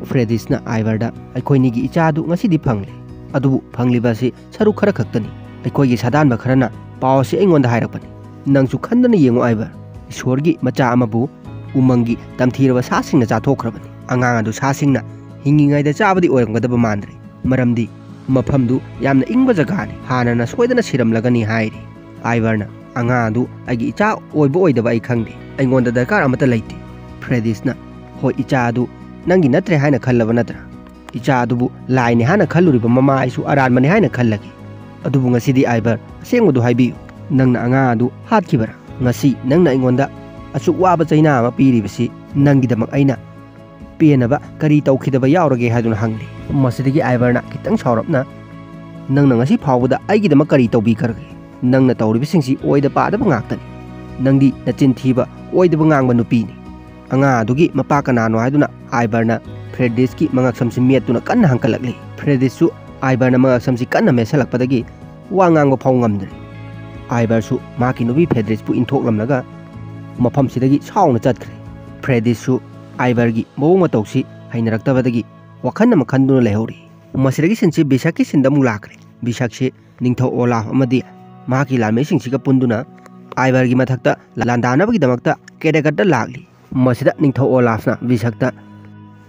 ꯐ꯭ꯔꯦꯗꯤꯁꯅ ꯑꯥꯏꯕꯔꯗ, "ꯑꯩꯈꯣꯏꯅꯤꯒꯤ ꯏꯆꯥꯗꯨ ꯉꯁꯤꯗꯤ ꯐꯪꯂꯦ, ꯑꯗꯨꯕꯨ ꯐꯪꯂꯤꯕ ꯑꯁꯤ ꯁꯔꯨꯛ ꯈꯔ ꯈꯛꯇꯅꯤ꯫ ꯑꯩꯈꯣꯏꯒꯤ ꯁꯥꯗꯥꯟꯕ ꯈꯔꯅ ꯄꯥꯎ ꯑꯁꯤ ꯑꯩꯉꯣꯟꯗ ꯍꯥꯏꯔꯛꯄꯅꯤ꯫ ꯅꯪꯁꯨ ꯈꯟꯗꯅ ꯌꯦꯡꯉꯨ ꯑꯥꯏꯕꯔ, ꯏꯁꯣꯔꯒꯤ ꯃꯆꯥ ꯑꯃꯕꯨ ꯎꯃꯪꯒꯤ ꯇꯝꯊꯤꯔꯕ ꯁꯥꯁꯤꯡꯅ ꯆꯥꯊꯣꯛꯈ꯭ꯔꯕꯅꯤ꯫ ꯑꯉꯥꯡ ꯑꯗꯨ ꯁꯥꯁꯤꯡꯅ ꯍꯤꯡꯉꯤꯉꯩꯗ ꯆꯥꯕꯗꯤ ꯑꯣꯏꯔꯝꯒꯗꯕ ꯃꯥꯟꯗ꯭ꯔꯦ, ꯃꯔꯝꯗꯤ ꯃꯐꯝꯗꯨ ꯌꯥꯝꯅ ꯏꯪꯕ ꯖꯒꯥꯅꯤ, ꯍꯥꯟꯅꯅ ꯁꯣꯏꯗꯅ ꯁꯤꯔꯝꯂꯒꯅꯤ ꯍꯥꯏꯔꯤ꯫ ꯑꯥꯏꯕꯔꯅ, "ꯑꯉꯥꯡ ꯑꯗꯨ ꯑꯩꯒꯤ ꯏꯆꯥ ꯑꯣꯏꯕ ꯑꯣꯏꯗꯕ ꯑꯩ ꯈꯪꯗꯦ, ꯑꯩꯉꯣꯟꯗ ꯗꯔꯀꯥꯔ ꯑꯃꯠꯇ ꯂꯩꯇꯦ꯫" ꯐ꯭ꯔꯦꯗꯤꯁꯅ, "ꯍꯣꯏ, ꯏꯆꯥ ꯑꯗꯨ ꯅꯪꯒꯤ ꯅꯠꯇ꯭ꯔꯦ ꯍꯥꯏꯅ ꯈꯜꯂꯕ ꯅꯠꯇ꯭ꯔꯥ? ꯏꯆꯥ ꯑꯗꯨꯕꯨ ꯂꯥꯏꯅꯤ ꯍꯥꯏꯅ ꯈꯜꯂꯨꯔꯤꯕ ꯃꯃꯥ ꯑꯩꯁꯨ ꯑꯔꯥꯟꯕꯅꯤ ꯍꯥꯏꯅ ꯈꯜꯂꯒꯦ꯫ ꯑꯗꯨꯕꯨ ꯉꯁꯤꯗꯤ ꯑꯥꯏꯕꯔ, ꯑꯁꯦꯡꯕꯗꯨ ꯍꯥꯏꯕꯤꯌꯨ, ꯅꯪꯅ ꯑꯉꯥꯡ ꯑꯗꯨ ꯍꯥꯠꯈꯤꯕꯔꯥ? ꯉꯁꯤ ꯅꯪꯅ ꯑꯩꯉꯣꯟꯗ ꯑꯁꯨꯛ ꯋꯥꯕ ꯆꯩꯅꯥ ꯑꯃ ꯄꯤꯔꯤꯕꯁꯤ ꯅꯪꯒꯤꯗꯃꯛ ꯑꯩꯅ ꯄꯦꯟꯅꯕ ꯀꯔꯤ ꯇꯧꯈꯤꯗꯕ ꯌꯥꯎꯔꯒꯦ?" ꯍꯥꯏꯗꯨꯅ ꯍꯪꯂꯤ꯫ ꯃꯁꯤꯗꯒꯤ ꯑꯥꯏꯕꯔꯅ ꯈꯤꯇꯪ ꯁꯥꯎꯔꯞꯅ, "ꯅꯪꯅ ꯉꯁꯤ ꯐꯥꯎꯕꯗ ꯑꯩꯒꯤꯗꯃꯛ ꯀꯔꯤ ꯇꯧꯕꯤꯈ꯭ꯔꯒꯦ? ꯅꯪꯅ ꯇꯧꯔꯤꯕꯁꯤꯡꯁꯤ ꯑꯣꯏꯗ ꯄꯥꯗꯕ ꯉꯥꯛꯇꯅꯤ꯫ ꯅꯪꯗꯤ ꯅꯆꯤꯟ ꯊꯤꯕ, ꯑꯣꯏꯗꯕ ꯉꯥꯡꯕ ꯅꯨꯄꯤꯅꯤ꯫ ꯑꯉꯥꯡ ꯑꯗꯨꯒꯤ ꯃꯄꯥ ꯀꯅꯥꯅꯣ?" ꯍꯥꯏꯗꯨꯅ ꯑꯥꯏꯕꯔꯅ ꯐ꯭ꯔꯦꯗꯤꯁꯀꯤ ꯃꯉꯛꯁꯝꯁꯤ ꯃꯦꯠꯇꯨꯅ ꯀꯟꯅ ꯍꯪꯀꯠꯂꯛꯂꯤ꯫ ꯐ꯭ꯔꯦꯗꯤꯁꯁꯨ ꯑꯥꯏꯕꯔꯅ ꯃꯉꯛꯁꯝꯁꯤ ꯀꯟꯅ ꯃꯦꯠꯁꯜꯂꯛꯄꯗꯒꯤ ꯋꯥ ꯉꯥꯡꯕ ꯐꯥꯎ ꯉꯝꯗ꯭ꯔꯦ꯫ ꯑꯥꯏꯕꯔꯁꯨ ꯃꯍꯥꯛꯀꯤ ꯅꯨꯄꯤ ꯐ꯭ꯔꯦꯗꯤꯁꯄꯨ ꯏꯟꯊꯣꯛꯂꯝꯂꯒ ꯃꯐꯝꯁꯤꯗꯒꯤ ꯁꯥꯎꯅ ꯆꯠꯈ꯭ꯔꯦ꯫ ꯐ꯭ꯔꯦꯗꯤꯁꯁꯨ ꯑꯥꯏꯕꯔꯒꯤ ꯃꯑꯣꯡ ꯃꯇꯧꯁꯤ ꯍꯩꯅꯔꯛꯇꯕꯗꯒꯤ ꯋꯥꯈꯜ ꯑꯃ ꯈꯟꯗꯨꯅ ꯂꯩꯍꯧꯔꯤ꯫ ꯃꯁꯤꯗꯒꯤ ꯁꯤꯟꯁꯤ ꯕꯤꯁꯛꯀꯤ ꯁꯤꯟꯗ ꯑꯃꯨꯛ ꯂꯥꯛꯈ꯭ꯔꯦ꯫ ꯕꯤꯁꯛꯁꯤ ꯅꯤꯡꯊꯧ ꯑꯣꯂꯥꯐ ꯑꯃꯗꯤ ꯃꯍꯥꯛꯀꯤ ꯂꯥꯟꯃꯤꯁꯤꯡꯁꯤꯒ ꯄꯨꯟꯗꯨꯅ ꯑꯥꯏꯕꯔꯒꯤ ꯃꯊꯛꯇ ꯂꯥꯟꯗꯥꯅꯕꯒꯤꯗꯃꯛꯇ ꯀꯦꯔꯦꯒꯠꯇ ꯂꯥꯛꯂꯤ꯫ ꯃꯁꯤꯗ ꯅꯤꯡꯊꯧ ꯑꯣꯂꯥꯐꯅ ꯕꯤꯁꯛꯇ,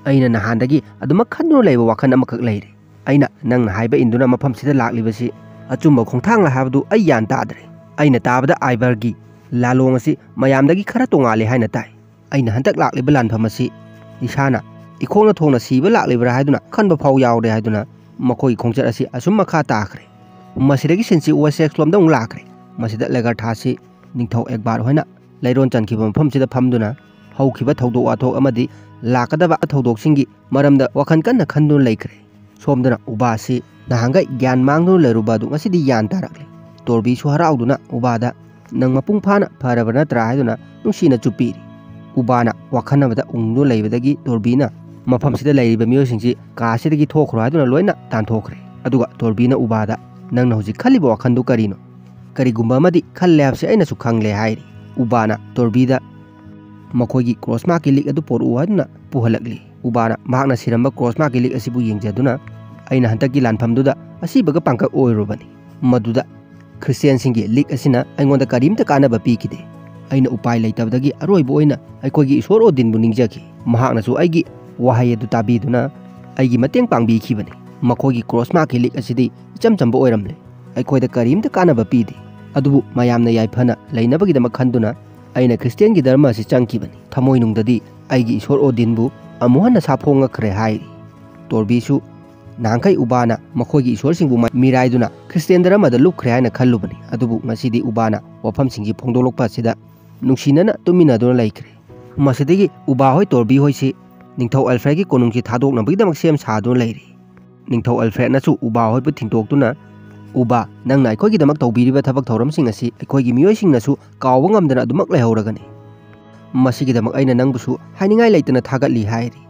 "ꯑꯩꯅ ꯅꯍꯥꯟꯗꯒꯤ ꯑꯗꯨꯃꯛ ꯈꯟꯗꯨꯅ ꯂꯩꯕ ꯋꯥꯈꯜ ꯑꯃꯈꯛ ꯂꯩꯔꯦ꯫ ꯑꯩꯅ ꯅꯪꯅ ꯍꯥꯏꯕ ꯏꯟꯗꯨꯅ ꯃꯐꯝꯁꯤꯗ ꯂꯥꯛꯂꯤꯕꯁꯤ ꯑꯆꯨꯝꯕ ꯈꯣꯡꯊꯥꯡꯂ ꯍꯥꯏꯕꯗꯨ ꯑꯩ ꯒ꯭ꯌꯥꯟ ꯇꯥꯗ꯭ꯔꯦ꯫ ꯑꯩꯅ ꯇꯥꯕꯗ ꯑꯥꯏꯕꯔꯒꯤ ꯂꯥꯂꯣꯡ ꯑꯁꯤ ꯃꯌꯥꯝꯗꯒꯤ ꯈꯔ ꯇꯣꯉꯥꯜꯂꯦ ꯍꯥꯏꯅ ꯇꯥꯏ꯫ ꯑꯩꯅ ꯍꯟꯗꯛ ꯂꯥꯛꯂꯤꯕ ꯂꯥꯟꯐꯝ ꯑꯁꯤ ꯏꯁꯥꯅ ꯏꯈꯣꯡꯅ ꯊꯣꯡꯅ ꯁꯤꯕ ꯂꯥꯛꯂꯤꯕ꯭ꯔꯥ ꯍꯥꯏꯗꯨꯅ ꯈꯟꯕ ꯐꯥꯎ ꯌꯥꯎꯔꯦ" ꯍꯥꯏꯗꯨꯅ ꯃꯈꯣꯏꯒꯤ ꯈꯣꯡꯆꯠ ꯑꯁꯤ ꯑꯁꯨꯝ ꯃꯈꯥ ꯇꯥꯈ꯭ꯔꯦ꯫ ꯃꯁꯤꯗꯒꯤ ꯁꯤꯟꯁꯤ ꯋꯦꯁꯦꯛꯁ ꯂꯣꯝꯗ ꯑꯃꯨꯛ ꯂꯥꯛꯈ꯭ꯔꯦ꯫ ꯃꯁꯤꯗ ꯂꯦꯒꯔꯊꯥꯁꯤ ꯅꯤꯡꯊꯧ ꯑꯦꯛꯕꯥꯔ ꯍꯣꯏꯅ ꯂꯩꯔꯣꯟ ꯆꯟꯈꯤꯕ ꯃꯐꯝꯁꯤꯗ ꯐꯝꯗꯨꯅ ꯍꯧꯈꯤꯕ ꯊꯧꯗꯣꯛ ꯋꯥꯊꯣꯛ ꯑꯃꯗꯤ ꯂꯥꯛꯀꯗꯕ ꯊꯧꯗꯣꯛꯁꯤꯡꯒꯤ ꯃꯔꯝꯗ ꯋꯥꯈꯜ ꯀꯟꯅ ꯈꯟꯗꯨꯅ ꯂꯩꯈ꯭ꯔꯦ꯫ ꯁꯣꯝꯗꯅ ꯎꯕꯥꯁꯤ ꯅꯍꯥꯟꯈꯩ ꯒ꯭ꯌꯥꯟ ꯃꯥꯡꯗꯨꯅ ꯂꯩꯔꯨꯕ ꯑꯗꯨ ꯉꯁꯤꯗꯤ ꯒ꯭ꯌꯥꯟ ꯇꯥꯔꯛꯂꯦ꯫ ꯇꯣꯔꯕꯤꯁꯨ ꯍꯔꯥꯎꯗꯨꯅ ꯎꯕꯥꯗ, "ꯅꯪ ꯃꯄꯨꯡ ꯐꯥꯅ ꯐꯔꯕ ꯅꯠꯇ꯭ꯔꯥ?" ꯍꯥꯏꯗꯨꯅ ꯅꯨꯡꯁꯤꯅ ꯆꯨꯞꯄꯤꯔꯤ꯫ ꯎꯕꯥꯅ ꯋꯥꯈꯜ ꯑꯃꯗ ꯎꯪꯗꯨꯅ ꯂꯩꯕꯗꯒꯤ ꯇꯣꯔꯕꯤꯅ ꯃꯐꯝꯁꯤꯗ ꯂꯩꯔꯤꯕ ꯃꯤꯑꯣꯏꯁꯤꯡꯁꯤ ꯀꯥꯁꯤꯗꯒꯤ ꯊꯣꯛꯈ꯭ꯔꯣ ꯍꯥꯏꯗꯨꯅ ꯂꯣꯏꯅ ꯇꯥꯟꯊꯣꯛꯈ꯭ꯔꯦ꯫ ꯑꯗꯨꯒ ꯇꯣꯔꯕꯤꯅ ꯎꯕꯥꯗ, "ꯅꯪꯅ ꯍꯧꯖꯤꯛ ꯈꯜꯂꯤꯕ ꯋꯥꯈꯜꯗꯨ ꯀꯔꯤꯅꯣ?" "ꯀꯔꯤꯒꯨꯝꯕ ꯑꯃꯗꯤ ꯈꯜꯂꯦ ꯍꯥꯏꯕꯁꯤ ꯑꯩꯅꯁꯨ ꯈꯪꯂꯦ," ꯍꯥꯏꯔꯤ꯫ ꯎꯕꯥꯅ ꯇꯣꯔꯕꯤꯗ ꯃꯈꯣꯏꯒꯤ ꯀ꯭ꯔꯣꯁ ꯃꯥꯔꯛꯀꯤ ꯂꯤꯛ ꯑꯗꯨ ꯄꯣꯔꯛꯎ ꯍꯥꯏꯗꯨꯅ ꯄꯨꯍꯜꯂꯛꯂꯤ꯫ ꯎꯕꯥꯅ ꯃꯍꯥꯛꯅ ꯁꯤꯔꯝꯕ ꯀ꯭ꯔꯣꯁ ꯃꯥꯔꯛꯀꯤ ꯂꯤꯛ ꯑꯁꯤꯕꯨ ꯌꯦꯡꯖꯗꯨꯅ, "ꯑꯩꯅ ꯍꯟꯗꯛꯀꯤ ꯂꯥꯟꯐꯝꯗꯨꯗ ꯑꯁꯤꯕꯒ ꯄꯥꯡꯀꯛ ꯑꯣꯏꯔꯨꯕꯅꯤ꯫ ꯃꯗꯨꯗ ꯈ꯭ꯔꯤꯁꯇꯤꯌꯥꯟꯁꯤꯡꯒꯤ ꯂꯤꯛ ꯑꯁꯤꯅ ꯑꯩꯉꯣꯟꯗ ꯀꯔꯤꯝꯇ ꯀꯥꯟꯅꯕ ꯄꯤꯈꯤꯗꯦ꯫ ꯑꯩꯅ ꯎꯄꯥꯏ ꯂꯩꯇꯕꯗꯒꯤ ꯑꯔꯣꯏꯕ ꯑꯣꯏꯅ ꯑꯩꯈꯣꯏꯒꯤ ꯏꯁꯣꯔ ꯑꯣꯗꯤꯟꯕꯨ ꯅꯤꯡꯖꯈꯤ꯫ ꯃꯍꯥꯛꯅꯁꯨ ꯑꯩꯒꯤ ꯋꯥꯍꯩ ꯑꯗꯨ ꯇꯥꯕꯤꯗꯨꯅ ꯑꯩꯒꯤ ꯃꯇꯦꯡ ꯄꯥꯡꯕꯤꯈꯤꯕꯅꯤ꯫ ꯃꯈꯣꯏꯒꯤ ꯀ꯭ꯔꯣꯁ ꯃꯥꯔꯛꯀꯤ ꯂꯤꯛ ꯑꯁꯤꯗꯤ ꯏꯆꯝ ꯆꯝꯕ ꯑꯣꯏꯔꯝꯂꯦ꯫ ꯑꯩꯈꯣꯏꯗ ꯀꯔꯤꯝꯇ ꯀꯥꯟꯅꯕ ꯄꯤꯗꯦ꯫ ꯑꯗꯨꯕꯨ ꯃꯌꯥꯝꯅ ꯌꯥꯏꯐꯅ ꯂꯩꯅꯕꯒꯤꯗꯃꯛ ꯈꯟꯗꯨꯅ ꯑꯩꯅ ꯈ꯭ꯔꯤꯁꯇꯤꯌꯥꯟꯒꯤ ꯙꯔꯃ ꯑꯁꯤ ꯆꯪꯈꯤꯕꯅꯤ꯫ ꯊꯃꯣꯏꯅꯨꯡꯗꯗꯤ ꯑꯩꯒꯤ ꯏꯁꯣꯔ ꯑꯣꯗꯤꯟꯕꯨ ꯑꯃꯨꯛ ꯍꯟꯅ ꯁꯥꯐꯣꯡꯉꯛꯈ꯭ꯔꯦ ꯍꯥꯏꯔꯤ꯫ ꯇꯣꯔꯕꯤꯁꯨ ꯅꯍꯥꯟꯈꯩ ꯎꯕꯥꯅ ꯃꯈꯣꯏꯒꯤ ꯏꯁꯣꯔꯁꯤꯡꯕꯨ ꯃ-, ꯃꯤꯔꯥꯏꯗꯨꯅ ꯈ꯭ꯔꯤꯁꯇꯤꯌꯥꯟ ꯙꯔꯃꯗ ꯂꯨꯞꯈ꯭ꯔꯦ ꯍꯥꯏꯅ ꯈꯜꯂꯨꯕꯅꯤ꯫ ꯑꯗꯨꯕꯨ ꯉꯁꯤꯗꯤ ꯎꯕꯥꯅ ꯋꯥꯐꯝꯁꯤꯡꯁꯤ ꯐꯣꯡꯗꯣꯛꯂꯛꯄ ꯑꯁꯤꯗ ꯅꯨꯡꯁꯤꯅꯅ ꯇꯨꯃꯤꯟꯅꯗꯨꯅ ꯂꯩꯈ꯭ꯔꯦ꯫ ꯃꯁꯤꯗꯒꯤ ꯎꯕꯥ ꯍꯣꯏ ꯇꯣꯔꯕꯤ ꯍꯣꯏꯁꯤ ꯅꯤꯡꯊꯧ ꯑꯦꯜꯐ꯭ꯔꯦꯗꯀꯤ ꯀꯣꯅꯨꯡꯁꯤ ꯊꯥꯗꯣꯛꯅꯕꯒꯤꯗꯃꯛ ꯁꯦꯝ ꯁꯥꯗꯨꯅ ꯂꯩꯔꯤ꯫ ꯅꯤꯡꯊꯧ ꯑꯦꯜꯐ꯭ꯔꯦꯗꯅꯁꯨ ꯎꯕꯥ ꯍꯣꯏꯕꯨ ꯊꯤꯡꯗꯣꯛꯇꯨꯅ, "ꯎꯕꯥ, ꯅꯪꯅ ꯑꯩꯈꯣꯏꯒꯤꯗꯃꯛ ꯇꯧꯕꯤꯔꯤꯕ ꯊꯕꯛ ꯊꯧꯔꯝꯁꯤꯡ ꯑꯁꯤ ꯑꯩꯈꯣꯏꯒꯤ ꯃꯤꯑꯣꯏꯁꯤꯡꯅꯁꯨ ꯀꯥꯎꯕ ꯉꯝꯗꯅ ꯑꯗꯨꯃꯛ ꯂꯩꯍꯧꯔꯒꯅꯤ꯫ ꯃꯁꯤꯒꯤꯗꯃꯛ ꯑꯩꯅ ꯅꯪꯕꯨꯁꯨ ꯍꯥꯏꯅꯤꯡꯉꯥꯏ ꯂꯩꯇꯅ ꯊꯥꯒꯠꯂꯤ" ꯍꯥꯏꯔꯤ꯫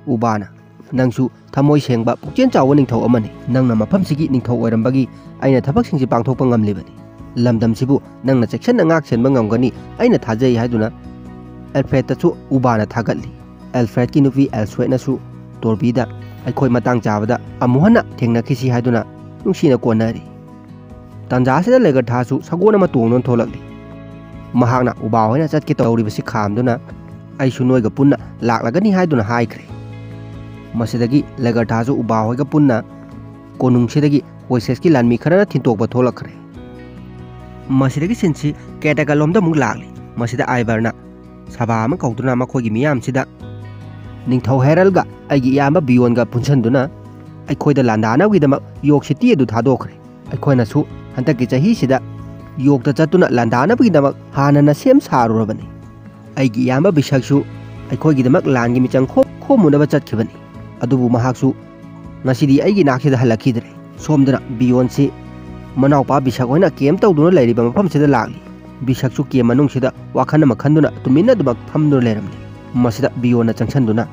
ꯎꯕꯥꯅ, "ꯅꯪꯁꯨ ꯊꯃꯣꯏ ꯁꯦꯡꯕ, ꯄꯨꯛꯆꯦꯜ ꯆꯥꯎꯕ ꯅꯤꯡꯊꯧ ꯑꯃꯅꯤ꯫ ꯅꯪꯅ ꯃꯐꯝꯁꯤꯒꯤ ꯅꯤꯡꯊꯧ ꯑꯣꯏꯔꯝꯕꯒꯤ ꯑꯩꯅ ꯊꯕꯛꯁꯤꯡꯁꯤ ꯄꯥꯡꯊꯣꯛꯄ ꯉꯝꯂꯤꯕꯅꯤ꯫ ꯂꯝꯗꯝꯁꯤꯕꯨ ꯅꯪꯅ ꯆꯦꯛꯁꯤꯟꯅ ꯉꯥꯛ ꯁꯦꯟꯕ ꯉꯝꯒꯅꯤ, ꯑꯩꯅ ꯊꯥꯖꯩ" ꯍꯥꯏꯗꯨꯅ ꯑꯦꯜꯐ꯭ꯔꯦꯗꯇꯁꯨ ꯎꯕꯥꯅ ꯊꯥꯒꯠꯂꯤ꯫ ꯑꯦꯜꯐ꯭ꯔꯦꯗꯀꯤ ꯅꯨꯄꯤ ꯑꯦꯜꯁ꯭ꯋꯦꯠꯅꯁꯨ ꯇꯣꯔꯕꯤꯗ, "ꯑꯩꯈꯣꯏ ꯃꯇꯥꯡ ꯆꯥꯕꯗ ꯑꯃꯨꯛ ꯍꯟꯅ ꯊꯦꯡꯅꯈꯤꯁꯤ" ꯍꯥꯏꯗꯨꯅ ꯅꯨꯡꯁꯤꯅ ꯀꯣꯟꯅꯔꯤ꯫ ꯇꯥꯟꯖꯥ ꯑꯁꯤꯗ ꯂꯦꯒꯔꯊꯥꯁꯨ ꯁꯒꯣꯜ ꯑꯃ ꯇꯣꯡꯗꯨꯅ ꯊꯣꯛꯂꯛꯂꯤ꯫ ꯃꯍꯥꯛꯅ ꯎꯕꯥ ꯍꯣꯏꯅ ꯆꯠꯀꯦ ꯇꯧꯔꯤꯕꯁꯤ ꯈꯥꯝꯗꯨꯅ, "ꯑꯩꯁꯨ ꯅꯣꯏꯒ ꯄꯨꯟꯅ ꯂꯥꯛꯂꯒꯅꯤ" ꯍꯥꯏꯗꯨꯅ ꯍꯥꯏꯈ꯭ꯔꯦ꯫ ꯃꯁꯤꯗꯒꯤ ꯂꯦꯒꯔꯊꯥꯁꯨ ꯎꯕꯥ ꯍꯣꯏꯒ ꯄꯨꯟꯅ ꯀꯣꯅꯨꯡꯁꯤꯗꯒꯤ ꯍꯣꯏꯁꯦꯁꯀꯤ ꯂꯥꯟꯃꯤ ꯈꯔꯅ ꯊꯤꯟꯇꯣꯛꯄ ꯊꯣꯛꯂꯛꯈ꯭ꯔꯦ꯫ ꯃꯁꯤꯗꯒꯤ ꯁꯤꯟꯁꯤ ꯀꯦꯇꯥꯀꯠꯂꯣꯝꯗ ꯑꯃꯨꯛ ꯂꯥꯛꯂꯤ꯫ ꯃꯁꯤꯗ ꯑꯥꯏꯕꯔꯅ ꯁꯚꯥ ꯑꯃ ꯀꯧꯗꯨꯅ ꯃꯈꯣꯏꯒꯤ ꯃꯤꯌꯥꯝꯁꯤꯗ, "ꯅꯤꯡꯊꯧ ꯍꯦꯔꯜꯒ ꯑꯩꯒꯤ ꯏꯌꯥꯝꯕ ꯕꯤꯌꯣꯟꯒ ꯄꯨꯟꯁꯤꯟꯗꯨꯅ ꯑꯩꯈꯣꯏꯗ ꯂꯥꯟꯗꯥꯅꯕꯒꯤꯗꯃꯛ ꯌꯣꯛ ꯁꯤꯇꯤ ꯑꯗꯨ ꯊꯥꯗꯣꯛꯈ꯭ꯔꯦ꯫ ꯑꯩꯈꯣꯏꯅꯁꯨ ꯍꯟꯗꯛꯀꯤ ꯆꯍꯤꯁꯤꯗ ꯌꯣꯛꯇ ꯆꯠꯇꯨꯅ ꯂꯥꯟꯗꯥꯅꯕꯒꯤꯗꯃꯛ ꯍꯥꯟꯅꯅ ꯁꯦꯝ ꯁꯥꯔꯨꯔꯕꯅꯤ꯫ ꯑꯩꯒꯤ ꯏꯌꯥꯝꯕ ꯕꯤꯁꯛꯁꯨ ꯑꯩꯈꯣꯏꯒꯤꯗꯃꯛ ꯂꯥꯟꯒꯤ ꯃꯤꯆꯪ ꯈꯣꯝ-, ꯈꯣꯝꯃꯨꯅꯕ ꯆꯠꯈꯤꯕꯅꯤ꯫ ꯑꯗꯨꯕꯨ ꯃꯍꯥꯛꯁꯨ ꯉꯁꯤꯗꯤ ꯑꯩꯒꯤ ꯅꯥꯛꯁꯤꯗ ꯍꯜꯂꯛꯈꯤꯗ꯭ꯔꯦ꯫" ꯁꯣꯝꯗꯅ ꯕꯤꯌꯣꯟꯁꯤ ꯃꯅꯥꯎꯄꯥ ꯕꯤꯁꯛ ꯍꯣꯏꯅ ꯀꯦꯝ ꯇꯧꯗꯨꯅ ꯂꯩꯔꯤꯕ ꯃꯐꯝꯁꯤꯗ ꯂꯥꯛꯂꯤ꯫ ꯕꯤꯁꯛꯁꯨ ꯀꯦꯝ ꯃꯅꯨꯡꯁꯤꯗ ꯋꯥꯈꯜ ꯑꯃ ꯈꯟꯗꯨꯅ ꯇꯨꯃꯤꯟꯅ ꯑꯗꯨꯃꯛ ꯐꯝꯗꯨꯅ ꯂꯩꯔꯝꯂꯤ꯫ ꯃꯁꯤꯗ ꯕꯤꯌꯣꯟꯅ ꯆꯪꯁꯤꯟꯗꯨꯅ,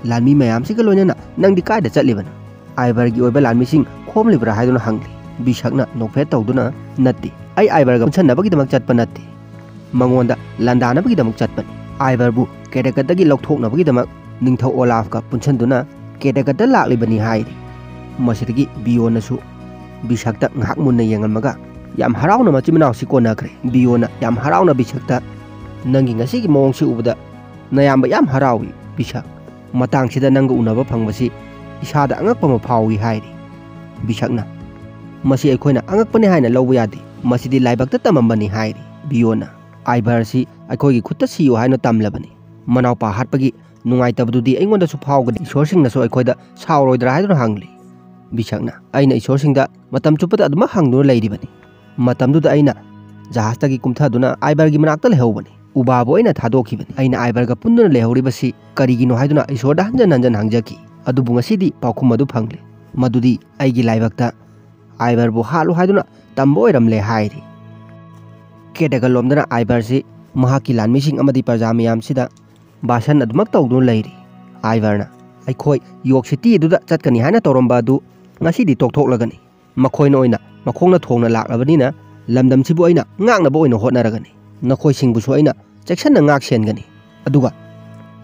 "ꯂꯥꯟꯃꯤ ꯃꯌꯥꯝꯁꯤꯒ ꯂꯣꯏꯅꯅ ꯅꯪꯗꯤ ꯀꯥꯏꯗ ꯆꯠꯂꯤꯕꯅꯣ? ꯑꯥꯏꯕꯔꯒꯤ ꯑꯣꯏꯕ ꯂꯥꯟꯃꯤꯁꯤꯡ ꯈꯣꯝꯂꯤꯕ꯭ꯔꯥ?" ꯍꯥꯏꯗꯨꯅ ꯍꯪꯂꯤ꯫ ꯕꯤꯁꯛꯅ ꯅꯣꯛꯐꯦꯠ ꯇꯧꯗꯨꯅ, "ꯅꯠꯇꯦ, ꯑꯩ ꯑꯥꯏꯕꯔꯒ ꯄꯨꯟꯁꯤꯟꯅꯕꯒꯤꯗꯃꯛ ꯆꯠꯄ ꯅꯠꯇꯦ꯫ ꯃꯉꯣꯟꯗ ꯂꯥꯟꯗꯥꯅꯕꯒꯤꯗꯃꯛ ꯆꯠꯄꯅꯤ꯫ ꯑꯥꯏꯕꯔꯕꯨ ꯀꯦꯇꯥꯀꯠꯇꯒꯤ ꯂꯧꯊꯣꯛꯅꯕꯒꯤꯗꯃꯛ ꯅꯤꯡꯊꯧ ꯑꯣꯂꯥꯐꯀ ꯄꯨꯟꯁꯤꯟꯗꯨꯅ ꯀꯦꯇꯥꯀꯠꯇ ꯂꯥꯛꯂꯤꯕꯅꯤ" ꯍꯥꯏꯔꯤ꯫ ꯃꯁꯤꯗꯒꯤ ꯕꯤꯌꯣꯟꯅꯁꯨ, ꯕꯤꯁꯛꯇ ꯉꯥꯏꯍꯥꯛ ꯃꯨꯟꯅ ꯌꯦꯡꯂꯝꯃꯒ ꯌꯥꯝ ꯍꯔꯥꯎꯅ ꯃꯆꯤꯟ ꯃꯅꯥꯎꯁꯤ ꯀꯣꯟꯅꯈ꯭ꯔꯦ꯫ ꯕꯤꯌꯣꯅ ꯌꯥꯝ ꯍꯔꯥꯎꯅ ꯕꯤꯁꯛꯇ, "ꯅꯪꯒꯤ ꯉꯁꯤꯒꯤ ꯃꯑꯣꯡꯁꯤ ꯎꯕꯗ ꯅꯌꯥꯝꯕ ꯌꯥꯝ ꯍꯔꯥꯎꯏ ꯕꯤꯁꯛ꯫ ꯃꯇꯥꯡꯁꯤꯗ ꯅꯪꯒ ꯎꯅꯕ ꯐꯪꯕꯁꯤ ꯏꯁꯥꯗ ꯑꯉꯛꯄ ꯑꯃ ꯐꯥꯎꯏ" ꯍꯥꯏꯔꯤ꯫ ꯕꯤꯁꯛꯅ, "ꯃꯁꯤ ꯑꯩꯈꯣꯏꯅ ꯑꯉꯛꯄꯅꯤ ꯍꯥꯏꯅ ꯂꯧꯕ ꯌꯥꯗꯦ, ꯃꯁꯤꯗꯤ ꯂꯥꯏꯕꯛꯇ ꯇꯝꯃꯝꯕꯅꯤ" ꯍꯥꯏꯔꯤ꯫ ꯕꯤꯌꯣꯅ, "ꯑꯥꯏꯚꯔꯁꯤ ꯑꯩꯈꯣꯏꯒꯤ ꯈꯨꯠꯇ ꯁꯤꯌꯨ ꯍꯥꯏꯅ ꯇꯝꯂꯕꯅꯤ꯫ ꯃꯅꯥꯎꯄꯥ ꯍꯥꯠꯄꯒꯤ ꯅꯨꯡꯉꯥꯏꯇꯕꯗꯨꯗꯤ ꯑꯩꯉꯣꯟꯗꯁꯨ ꯐꯥꯎꯒꯅꯤ꯫ ꯏꯁꯣꯔꯁꯤꯡꯅꯁꯨ ꯑꯩꯈꯣꯏꯗ ꯁꯥꯎꯔꯣꯏꯗ꯭ꯔꯥ?" ꯍꯥꯏꯗꯨꯅ ꯍꯪꯂꯤ꯫ ꯕꯤꯁꯛꯅ, "ꯑꯩꯅ ꯏꯁꯣꯔꯁꯤꯡꯗ ꯃꯇꯝ ꯆꯨꯞꯄꯗ ꯑꯗꯨꯃꯛ ꯍꯪꯗꯨꯅ ꯂꯩꯔꯤꯕꯅꯤ꯫ ꯃꯇꯝꯗꯨꯗ ꯑꯩꯅ ꯖꯍꯥꯖꯇꯒꯤ ꯀꯨꯝꯊꯗꯨꯅ ꯑꯥꯏꯚꯔꯒꯤ ꯃꯅꯥꯛꯇ ꯂꯩꯍꯧꯕꯅꯤ꯫ ꯎꯕꯥꯕꯨ ꯑꯩꯅ ꯊꯥꯗꯣꯛꯈꯤꯕꯅꯤ꯫ ꯑꯩꯅ ꯑꯥꯏꯚꯔꯒ ꯄꯨꯟꯗꯨꯅ ꯂꯩꯍꯧꯔꯤꯕꯁꯤ ꯀꯔꯤꯒꯤꯅꯣ ꯍꯥꯏꯗꯨꯅ ꯏꯁꯣꯔꯗ ꯍꯟꯖꯟ ꯍꯟꯖꯟ ꯍꯪꯖꯈꯤ꯫ ꯑꯗꯨꯕꯨ ꯉꯁꯤꯗꯤ ꯄꯥꯎꯈꯨꯝ ꯑꯗꯨ ꯐꯪꯂꯦ꯫ ꯃꯗꯨꯗꯤ ꯑꯩꯒꯤ ꯂꯥꯏꯕꯛꯇ ꯑꯥꯏꯚꯔꯕꯨ ꯍꯥꯠꯂꯨ ꯍꯥꯏꯗꯨꯅ ꯇꯝꯕ ꯑꯣꯏꯔꯝꯂꯦ" ꯍꯥꯏꯔꯤ꯫ ꯀꯦꯇꯒ ꯂꯣꯝꯗꯅ ꯑꯥꯏꯚꯔꯁꯤ ꯃꯍꯥꯛꯀꯤ ꯂꯥꯟꯃꯤꯁꯤꯡ ꯑꯃꯗꯤ ꯄ꯭ꯔꯖꯥ ꯃꯌꯥꯝꯁꯤꯗ ꯚꯥꯁꯟ ꯑꯗꯨꯃꯛ ꯇꯧꯗꯨꯅ ꯂꯩꯔꯤ꯫ ꯑꯥꯏꯚꯔꯅ, "ꯑꯩꯈꯣꯏ ꯌꯣꯛ ꯁꯤꯇꯤ ꯑꯗꯨꯗ ꯆꯠꯀꯅꯤ ꯍꯥꯏꯅ ꯇꯧꯔꯝꯕ ꯑꯗꯨ ꯉꯁꯤꯗꯤ ꯇꯣꯛꯊꯣꯛꯂꯒꯅꯤ꯫ ꯃꯈꯣꯏꯅ ꯑꯣꯏꯅ ꯃꯈꯣꯡꯅ ꯊꯣꯡꯅ ꯂꯥꯛꯂꯕꯅꯤꯅ ꯂꯝꯗꯝꯁꯤꯕꯨ ꯑꯩꯅ ꯉꯥꯛꯅꯕ ꯑꯣꯏꯅ ꯍꯣꯠꯅꯔꯒꯅꯤ꯫ ꯅꯈꯣꯏꯁꯤꯡꯕꯨꯁꯨ ꯑꯩꯅ ꯆꯦꯛꯁꯤꯟꯅ ꯉꯥꯛ ꯁꯦꯟꯒꯅꯤ꯫ ꯑꯗꯨꯒ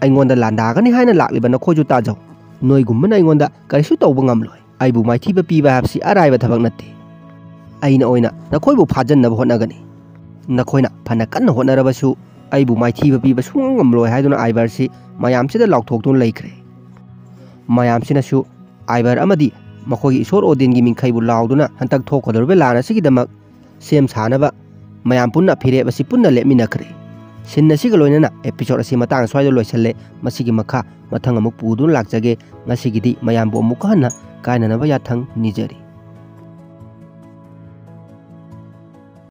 ꯑꯩꯉꯣꯟꯗ ꯂꯥꯟꯗꯥꯒꯅꯤ ꯍꯥꯏꯅ ꯂꯥꯛꯂꯤꯕ ꯅꯈꯣꯏꯁꯨ ꯇꯥꯖꯧ꯫ ꯅꯣꯏꯒꯨꯝꯕꯅ ꯑꯩꯉꯣꯟꯗ ꯀꯔꯤꯁꯨ ꯇꯧꯕ ꯉꯝꯂꯣꯏ꯫ ꯑꯩꯕꯨ ꯃꯥꯏꯊꯤꯕ ꯄꯤꯕ ꯍꯥꯏꯕꯁꯤ ꯑꯔꯥꯏꯕ ꯊꯕꯛ ꯅꯠꯇꯦ꯫ ꯑꯩꯅ ꯑꯣꯏꯅ ꯅꯈꯣꯏꯕꯨ ꯐꯥꯖꯟꯅꯕ ꯍꯣꯠꯅꯒꯅꯤ꯫ ꯅꯈꯣꯏꯅ ꯐꯅ ꯀꯟꯅ ꯍꯣꯠꯅꯔꯕꯁꯨ ꯑꯩꯕꯨ ꯃꯥꯏꯊꯤꯕ ꯄꯤꯕ ꯁꯨꯡꯉꯝ ꯉꯝꯂꯣꯏ" ꯍꯥꯏꯗꯨꯅ ꯑꯥꯏꯚꯔꯁꯤ ꯃꯌꯥꯝꯁꯤꯗ ꯂꯥꯎꯊꯣꯛꯇꯨꯅ ꯂꯩꯈ꯭ꯔꯦ꯫ ꯃꯌꯥꯝꯁꯤꯅꯁꯨ ꯑꯥꯏꯚꯔ ꯑꯃꯗꯤ ꯃꯈꯣꯏꯒꯤ ꯏꯁꯣꯔ ꯑꯣꯗꯤꯟꯒꯤ ꯃꯤꯡꯈꯩꯕꯨ ꯂꯥꯎꯗꯨꯅ ꯍꯟꯗꯛ ꯊꯣꯛꯀꯗꯧꯔꯤꯕ ꯂꯥꯟ ꯑꯁꯤꯒꯤꯗꯃꯛ ꯁꯦꯝ ꯁꯥꯅꯕ ꯃꯌꯥꯝ ꯄꯨꯟꯅ ꯐꯤꯔꯦꯞ ꯑꯁꯤ ꯄꯨꯟꯅ ꯂꯦꯞꯃꯤꯟꯅꯈ꯭ꯔꯦ꯫ ꯁꯤꯟ ꯑꯁꯤꯒ ꯂꯣꯏꯅꯅ episode ꯑꯁꯤ ꯃꯇꯥꯡ ꯑꯁ꯭ꯋꯥꯏꯗ ꯂꯣꯏꯁꯤꯜꯂꯦ꯫ ꯃꯁꯤꯒꯤ ꯃꯈꯥ ꯃꯊꯪ ꯑꯃꯨꯛ ꯄꯨꯗꯨꯅ ꯂꯥꯛꯆꯒꯦ꯫ ꯉꯁꯤꯒꯤꯗꯤ ꯃꯌꯥꯝꯕꯨ ꯑꯃꯨꯛꯀ ꯍꯟꯅ ꯀꯥꯏꯅꯅꯕ ꯌꯥꯊꯪ ꯅꯤꯖꯔꯤ꯫